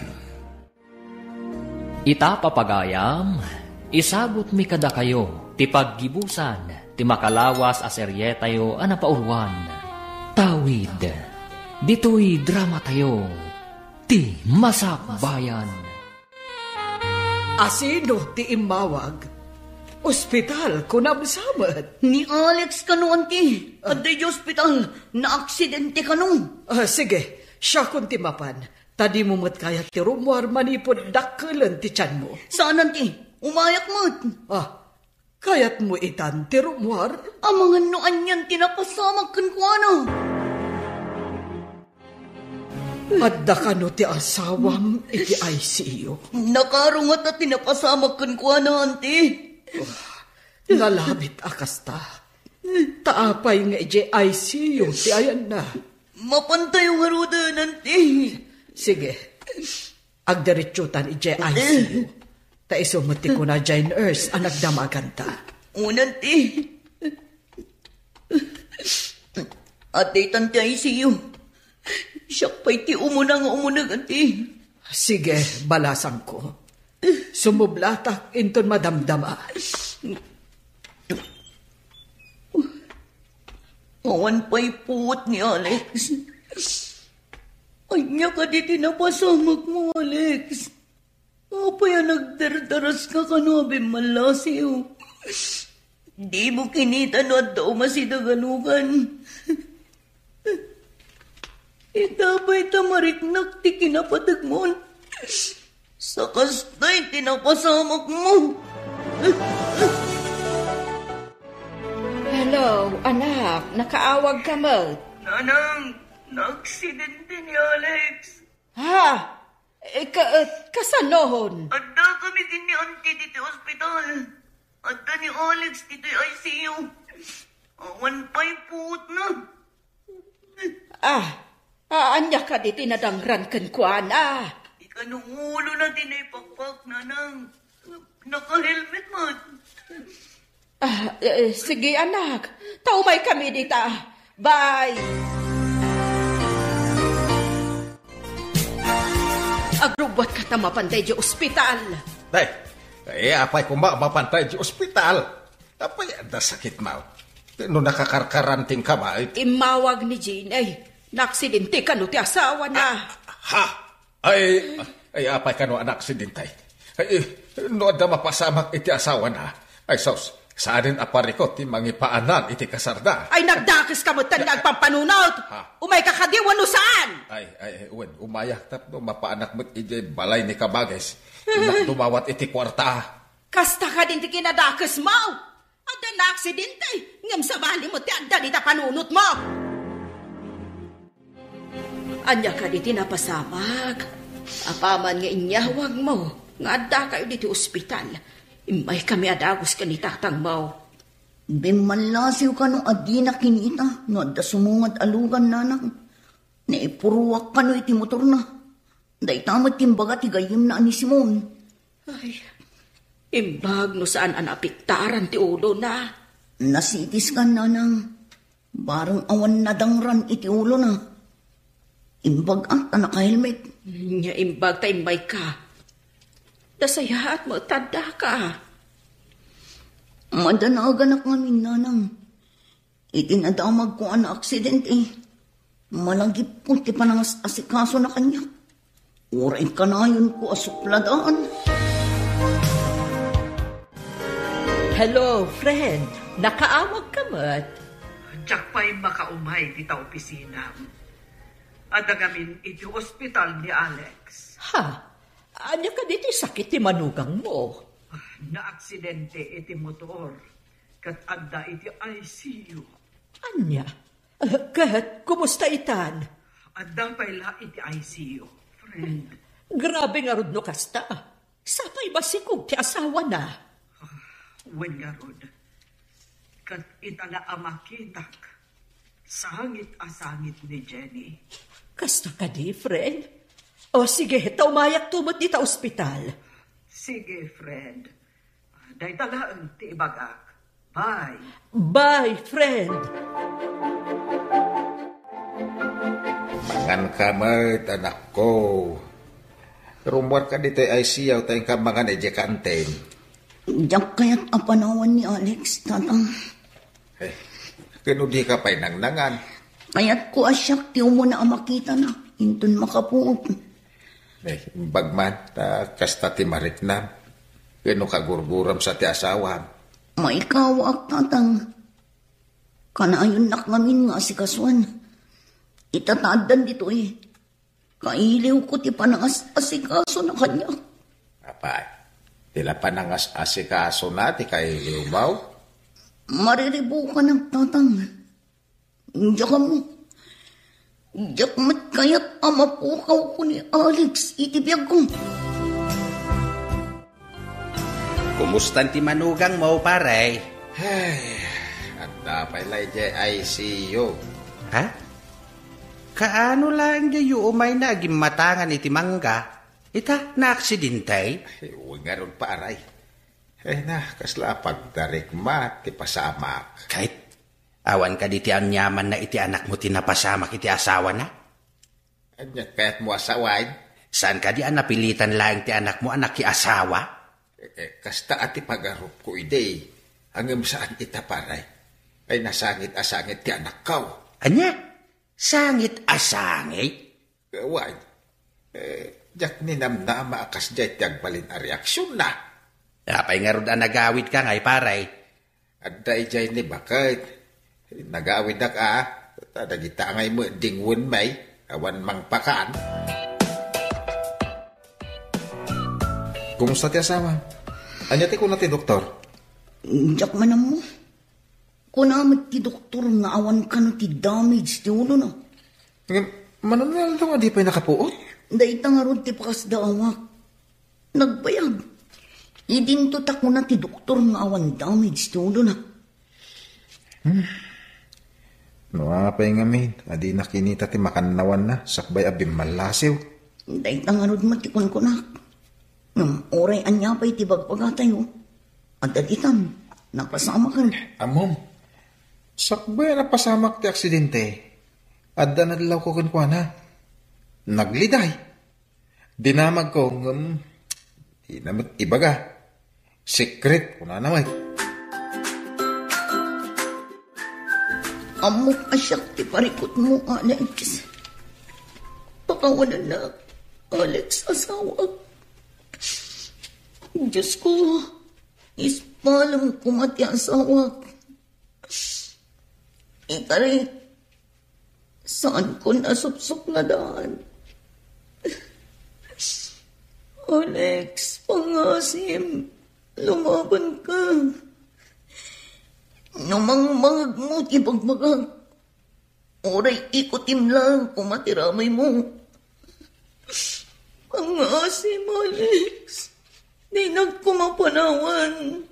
Ita, papagayam, isagutmi kadakayo ti paggibusan ti makalawas a serietayo a napauluan. Tawid, ditoy dramatayo, ti Masakbayan. Asino ti immawag? Ospital, kunam sa met. Ni Alex kano, anti. Adda idiay ospital. Naaksidente kano. Ah, sige, siakon ti mapan. Ta dimo met kayat ti rummuar manipud dakkelen ti tianmo. Saan, anti. Umayak met. Ah, kayatmo itan ti rummuar? Amangan no anian ti napasamak kenkuana. Adda kano ti asawam iti I C U? Nakarungat a ti napasamak kenkuana, anti. Nalabit a kasta. Ta apay nga idiay I C U ti ayanna? Mapantayo ngaruden, anti. Sige. Agdiretsotan idiay I C U. Ta isu met ti kuna diay nurse a nagdamaganta. Wen, anti. Adda itan ti I C U. Siak pay ti umuna nga umuneg, anti. Sige, balasangko. Sumublatak inton madamdama. Awan pay puot ni Alex. Ania kadi ti napasamak mo, Alex? Apay a nagdardaras ka kano a bimmallasiw? Dimo kinita no adda umasideg a lugan? Ita pay ta mariknak ti kinapategmon. Sakastay ti napasamak mo. Hello, anak. Nakaawag ka met? Nanang, naaksidente ni Alex. Ha? Eh, ka, eh, kasanon? Adda kami din ni Auntie ditoy ospital. Adda ni Alex ditoy I C U. Awan pay puot na. Ah, ah, ania kadi ti nadangran kenkuana? Ikano ulo na ti naipakpak, nanang. Naka-helmet man. Ah, eh, sige, anak. Ta umay kami dita. Bye. Agrubbuat ka ta mapantay di ospital. Day, eh, apay koma mapantay di ospital? Apay, adda sakit mo? No nakakarkaran ti kama, eh. Immawag ni Jean, eh. Naaksidente kano ti asawana. Ah, ha? Ay, ay, apay kano a naaksidente? Ay, no adda mapasamak iti asawana, ay, sus, saanen a parikut ti mangipaanan iti kasarda. Ay, nagdakes ka met nga agpampanunot. Ha? Umay ka kadi wenno saan? Ay, ay, ay, wen, umayak tapno mapaanak met idiay balay ni Kabages. Innak dumawat iti kuarta. Kasta kadin ti kinadakes mo? Adda naaksidente, ngem sabali met ti adda dita panunot mo. Ania kadi ti napasamak? Apaman nga inyawag mo nga adda kayo diti ospital, immay kami a dagus ken ni tatang mo. Bimmallasiw kano a dina kinita no adda sumungad a lugan, nanang. Naipuruak kano iti motorna. Dayta met ti imbaga ti gayyemna a ni Simon. Ay, imbag no saan a naapektaran ti ulona. Nasitiskan, nanang. Bareng awan nadangran iti ulona. Imbag a ta naka-helmet. Nya imbag ta immay ka. Nasayaat mo, tadda ka. Madanaganak ngamin, nanang. Iti nadamagko a naaksidente, malagipko ti panangas-asikasona kaniak. Uray kanayonko a supladaan. Hello, friend. Nakaawag ka met? Diak pay makaumay dita opisina. Adda ngamin iti ospital ni Alex. Ha? Ania kadi ti sakit ti manugangmo? Naaksidente iti motor, ket adda iti I C U. Ania? Ket kumusta itan? Adda pay la iti I C U, friend. Grabe ngarud no kasta. Sapay basikog ti asawana. Wen ngarud. Ket ita la a makitak, sangit a sangit ni Jenny. Kasta kadi, friend? O sige, ta umayakto met dita ospital. Sige, friend. Dayta laeng ti ibagak. Bye. Bye, friend. Mangan ka met, anakko. Rummuar ka ditoy I C U ta inka mangan idiay kantin. Diak kayat a panawan ni Alex, Tatang. Eh, ken no dika pay nangnangan? Kayatko a siak ti umuna a makitana, inton makapuot. Eh, imbag man, ta kasta ti mariknam. Ken no kagurguram sa ti asawam, Maikawak, Tatang. Kanayonnak ngamin nga asikasuan. Ita ta addan ditoy, kailiwko ti panangas-asikasona kaniak. Apay, ti la panangas-asikasona ti kailiwmo? Mariribukanak, Tatang. Diak ammo. Diak met kayat a mapukawko ni Alex iti biagko. Kumustan ti manugangmo, pare? Ay, adda pay la idiay I C U. Ha? Kaano laeng diay umayna a gimmatangan iti mangga? Ita, naaksidente? Ay, wen ngarud, pare. Ay na, kasla a pagdarikma ti pasamak. Ket, awan kadi ti aniamanna iti anakmo ti napasamak iti asawana? Ania kayatmo a sawen? Saan kadi a napilitan laeng ti anakmo a nakiasawa? Eh, eh, kasta a ti pagarupko idi, ngem saan ita, pare. Ay nasangit a sangit ti anakko. Ania? Sangit a sangit? Wen, eh, diak ninamnama a kasdiay ti agbalin a reaksionna. Apay ngarud a nagawidka ngay, pare? Adda idiay ni baket. Nagawidak a, ta dagita ngay met dingwen may, awan mangpakan. Kumusta ti asawa? Ania ti kuna ti doktor? Diak man ammo. Kuna met ti doktor nga awan kano ti damage ti ulona. Ngem, mano nga aldaw a di pay nakapuot? Dayta ngarud ti pakasdaawak. Nagbayag. Idinto ta kuna ti doktor nga awan damage ti ulona. Hmm. No apay ngamin a di nakinita ti makannawanna sakbay a bimmallasiw? Dayta ngarud met ti kunkunak. Ngem uray ania pay ti bagbagatayo, adda ditan, napasamaken. Ammom, sakbay a napasamak ti aksidente, adda nadlawko kenkuana. Nagliday. Dinamagko, ngem dina met ibaga. Secret, kunana met. Ammok a siak ti parikutmo, Alex. Pakawanennak, Alex, asawak. Diosko, ispalem koma ti asawak. Ikari, saanko a supsupladan. Alex, pangasim, lumabanka. No mangmangegmo ti bagbagak, uray ikutim laeng koma ti ramaymo. Pangasim, Alex. Dinak koma panawan.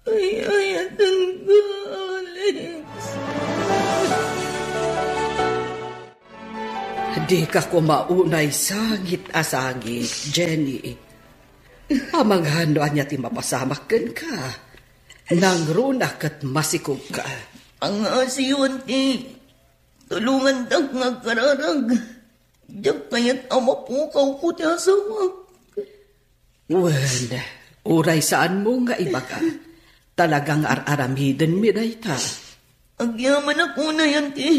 Ay-ayatenka, Alex. Dika koma unay sangit a sangit, Jenny. Amangan no ania ti mapasamak kenka. Nangruna ket masikogka. Angasiyo, anti. Tulongandak nga agkararag. Diak kayat a mapukawko ti asawak. Wen, uray saanmo nga ibaga, talaga nga ar-aramidenmi dayta. Agyamanak unay, anti.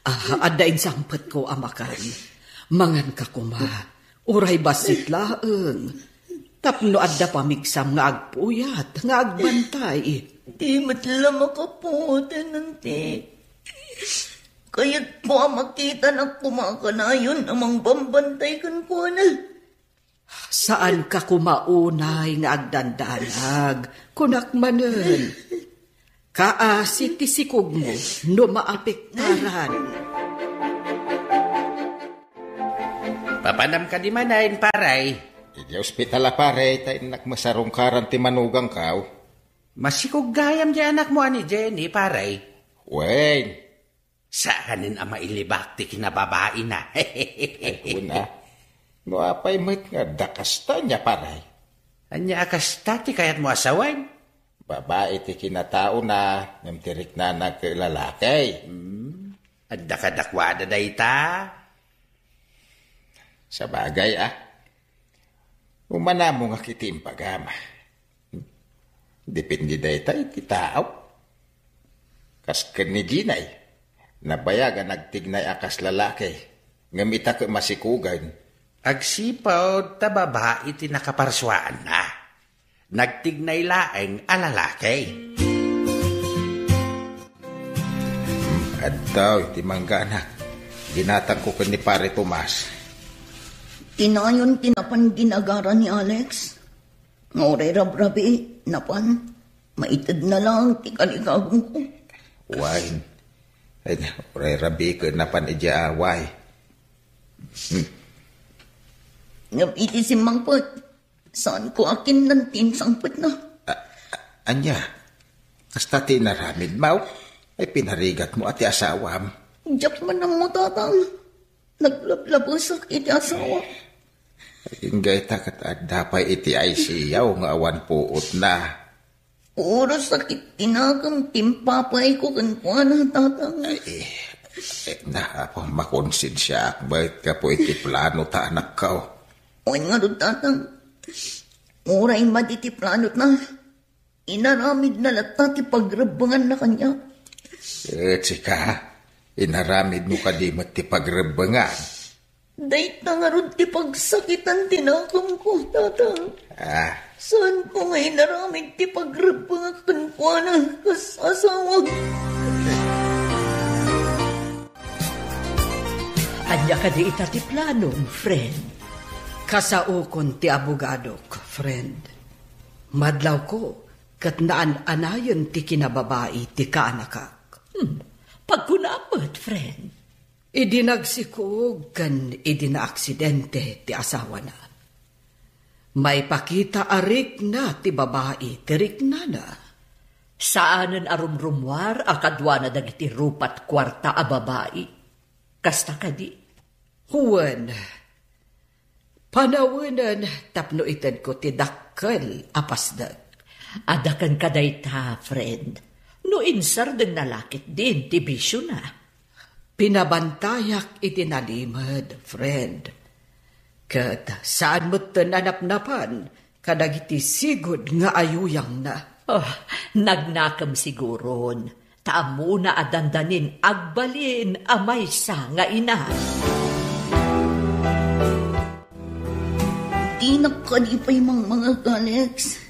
Ah, adda insangpetko a makan. Manganka koma, uray bassit laeng. Tapno adda pamigsam nga agpuyat, nga agbantay. Di met la makapuoten, anti. Kayatko a makitanak koma kanayon a mangbambantay kenkuana. Saanka koma unay nga agdandanag, kunak manen. Kaasi ti sikogmo no maapektaran. Papanam kadi manen, pare? Idiay ospital a, pare, ta innak masarungkaran ti manugangko. Masikog gayam ti anakmo a ni Jenny, pare. Wen, saanen a mailibak ti kinababaina. Ay, kuna. No apay met nga adda kasta, ania, pare? Ania a kasta ti kayatmo a sawen? Babai ti kinataona, ngem ti riknana ket lalaki. Hmm. Adda kadakuada dayta? Sabagay, a. Umanamongak iti imbagam. Depende dayta iti tao. Kas ken ni Jinay, nabayag a nagtignay a kas lalaki, ngem ita ket masikugen. Agsipud ta babai ti nakaparsuaanna. nagtignay laeng a lalaki. Addaw iti mangganak. Ginatangko ken ni Pare Tomas. Ti nayon ti napan ginagara ni Alex. Nga uray rabrabii, napan, maitedna lang ti kaligagumko. Wen. Ay, uray rabii ken napan idiay away. Hmm. Ngem iti simmangpet, saanko a kinnan ti insangpetna. A-, a-, ania? Kasta ti inaramidmo? Ay, pinarigatmo a ti asawam? Diak man ammo, Tatang. Naglablabesak iti asawa. Inggayta ket adda pay iti I C U nga awan puotna. Puro sakit ti nakem ti impapayko kenkuana, Tatang. Ay, eh, eh, na, apo, makonsensiaak met gapu iti plano ta anakko. Wen ngarud, Tatang. Uray madi ti planona, inaramidna latta ti pagrebbenganna kaniak. Et sika, inaramidmo kadi met ti pagrebbengan? Dayta ngarud ti pagsakitan ti nakemko, Tatang. Ah. Saanko nga inaramid ti pagrebbengak kenkuana kas asawa. Ania kadi ita ti planom, friend? Kasaokon ti abogadok, friend. Madlawko ket naan-anayen ti kinababai ti kaanakak. Hmm, pagkunam met, friend. Idi nagsikog ken idi naaksidente ti asawana, maipakita a rikna ti babai ti riknana. Saanen a rumrummuar a kaduana dagiti rupat kuarta a babai. Kasta kadi? Wen, panawenen tapno itedko ti dakkel a pasdek. Adda kenka dayta, friend. No insardengna la ketdin ti bisiona. Pinabantayak iti nalimed, friend. Ket saan metten a napnapan kadagiti sigud nga ayuyangna. Oh, nagnakem siguron. Ta ammona a dandanin agbalin a maysa nga ina. Dinak kadi pay mangmangeg, Alex.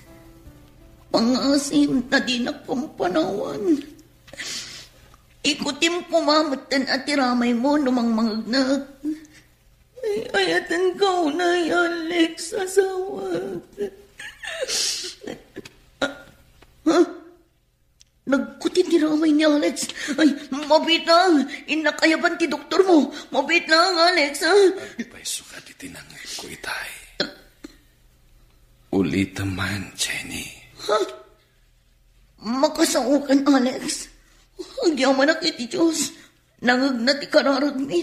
Pangasim ta dinak kumpanawan. Ikutim koma metten a ti ramaymo no mangmangegnak. Ay, ayatenka unay, Alex, asawak. Ah, ha? Nagkuti ti ramay ni Alex. Ay, mabiit lang. Innak ayaban ti doktormo. Mabiit lang, Alex, ha? Agpayso kadi ti nangngegko itay. Ulitem man, Jenny. Ha? Makasaokan, Alex. Agyamanak iti Dios. Nangngegna ti kararagmi.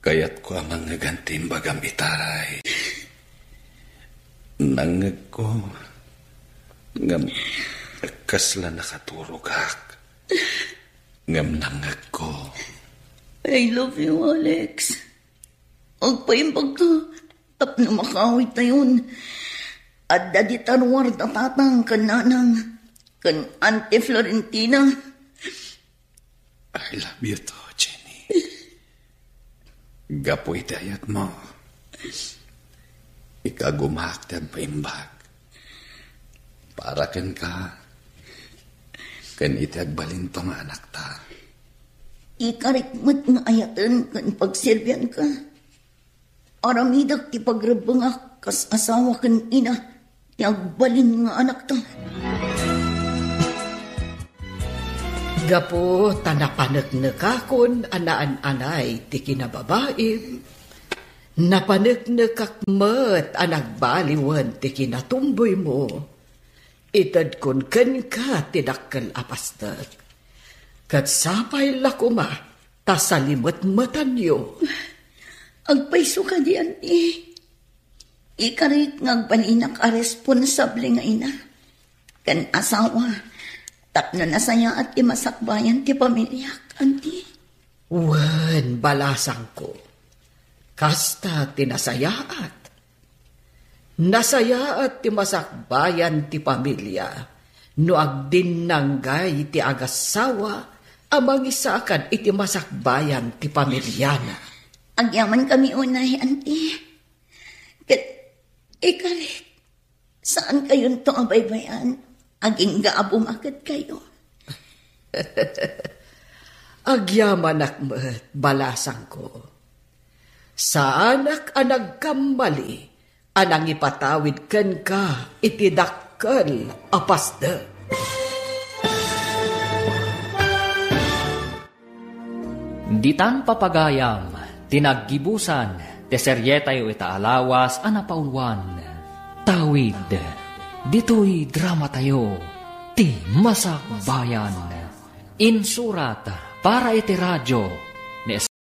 Kayatko a mangngegan ti imbagam itay. Nangngegko ngem kasla nakaturogak. Ngem nangngegko. I love you, Alex. Agpaimbagka tapno makaawidtayon. Adda dita ruar da tatang ken nanang ken Auntie Florentina. I love you too, Jenny. Gapu iti ayatmo, ikagumaak ti agpaimbag para kenka ken iti agbalinto nga anakta. Ikarik met nga ayaten ken pagserbianka. Aramidek ti pagrebbengak kas asawa ken ina ti agbalin nga anakta. Gapu ta napaneknekakon a naan-anay ti kinababaim, napaneknekak met a nagbaliwen ti kinatumboymo. Itedkon kenka ti dakkel a pasdek. Ket sapay la koma ta salimetmetanyo. Agpayso kadi, Auntie. Ikarik nga agbalinak a responsable nga ina ken asawa tapno nasayaat ti masakbayan ti pamiliak, Auntie. Wen, balasangko, kasta ti nasayaat. Nasayaat ti masakbayan ti pamilia no agdinnanggay ti agassawa a mangisakad iti masakbayan ti pamiliana. Agyamankami unay, Auntie. Ket ikarik, Saankayonto a baybay-an, agingga a bumaketkayo. Agyamanak met, balasangko. Saanak a nagkammali a nangipatawid kenka iti dakkel a pasdek. Ditan papagayam ti naggibusan ti serietayo ita a lawas a napauluan, Tawid. Ditoy dramatayo, ti Masakbayan. Insurat para iti radio ni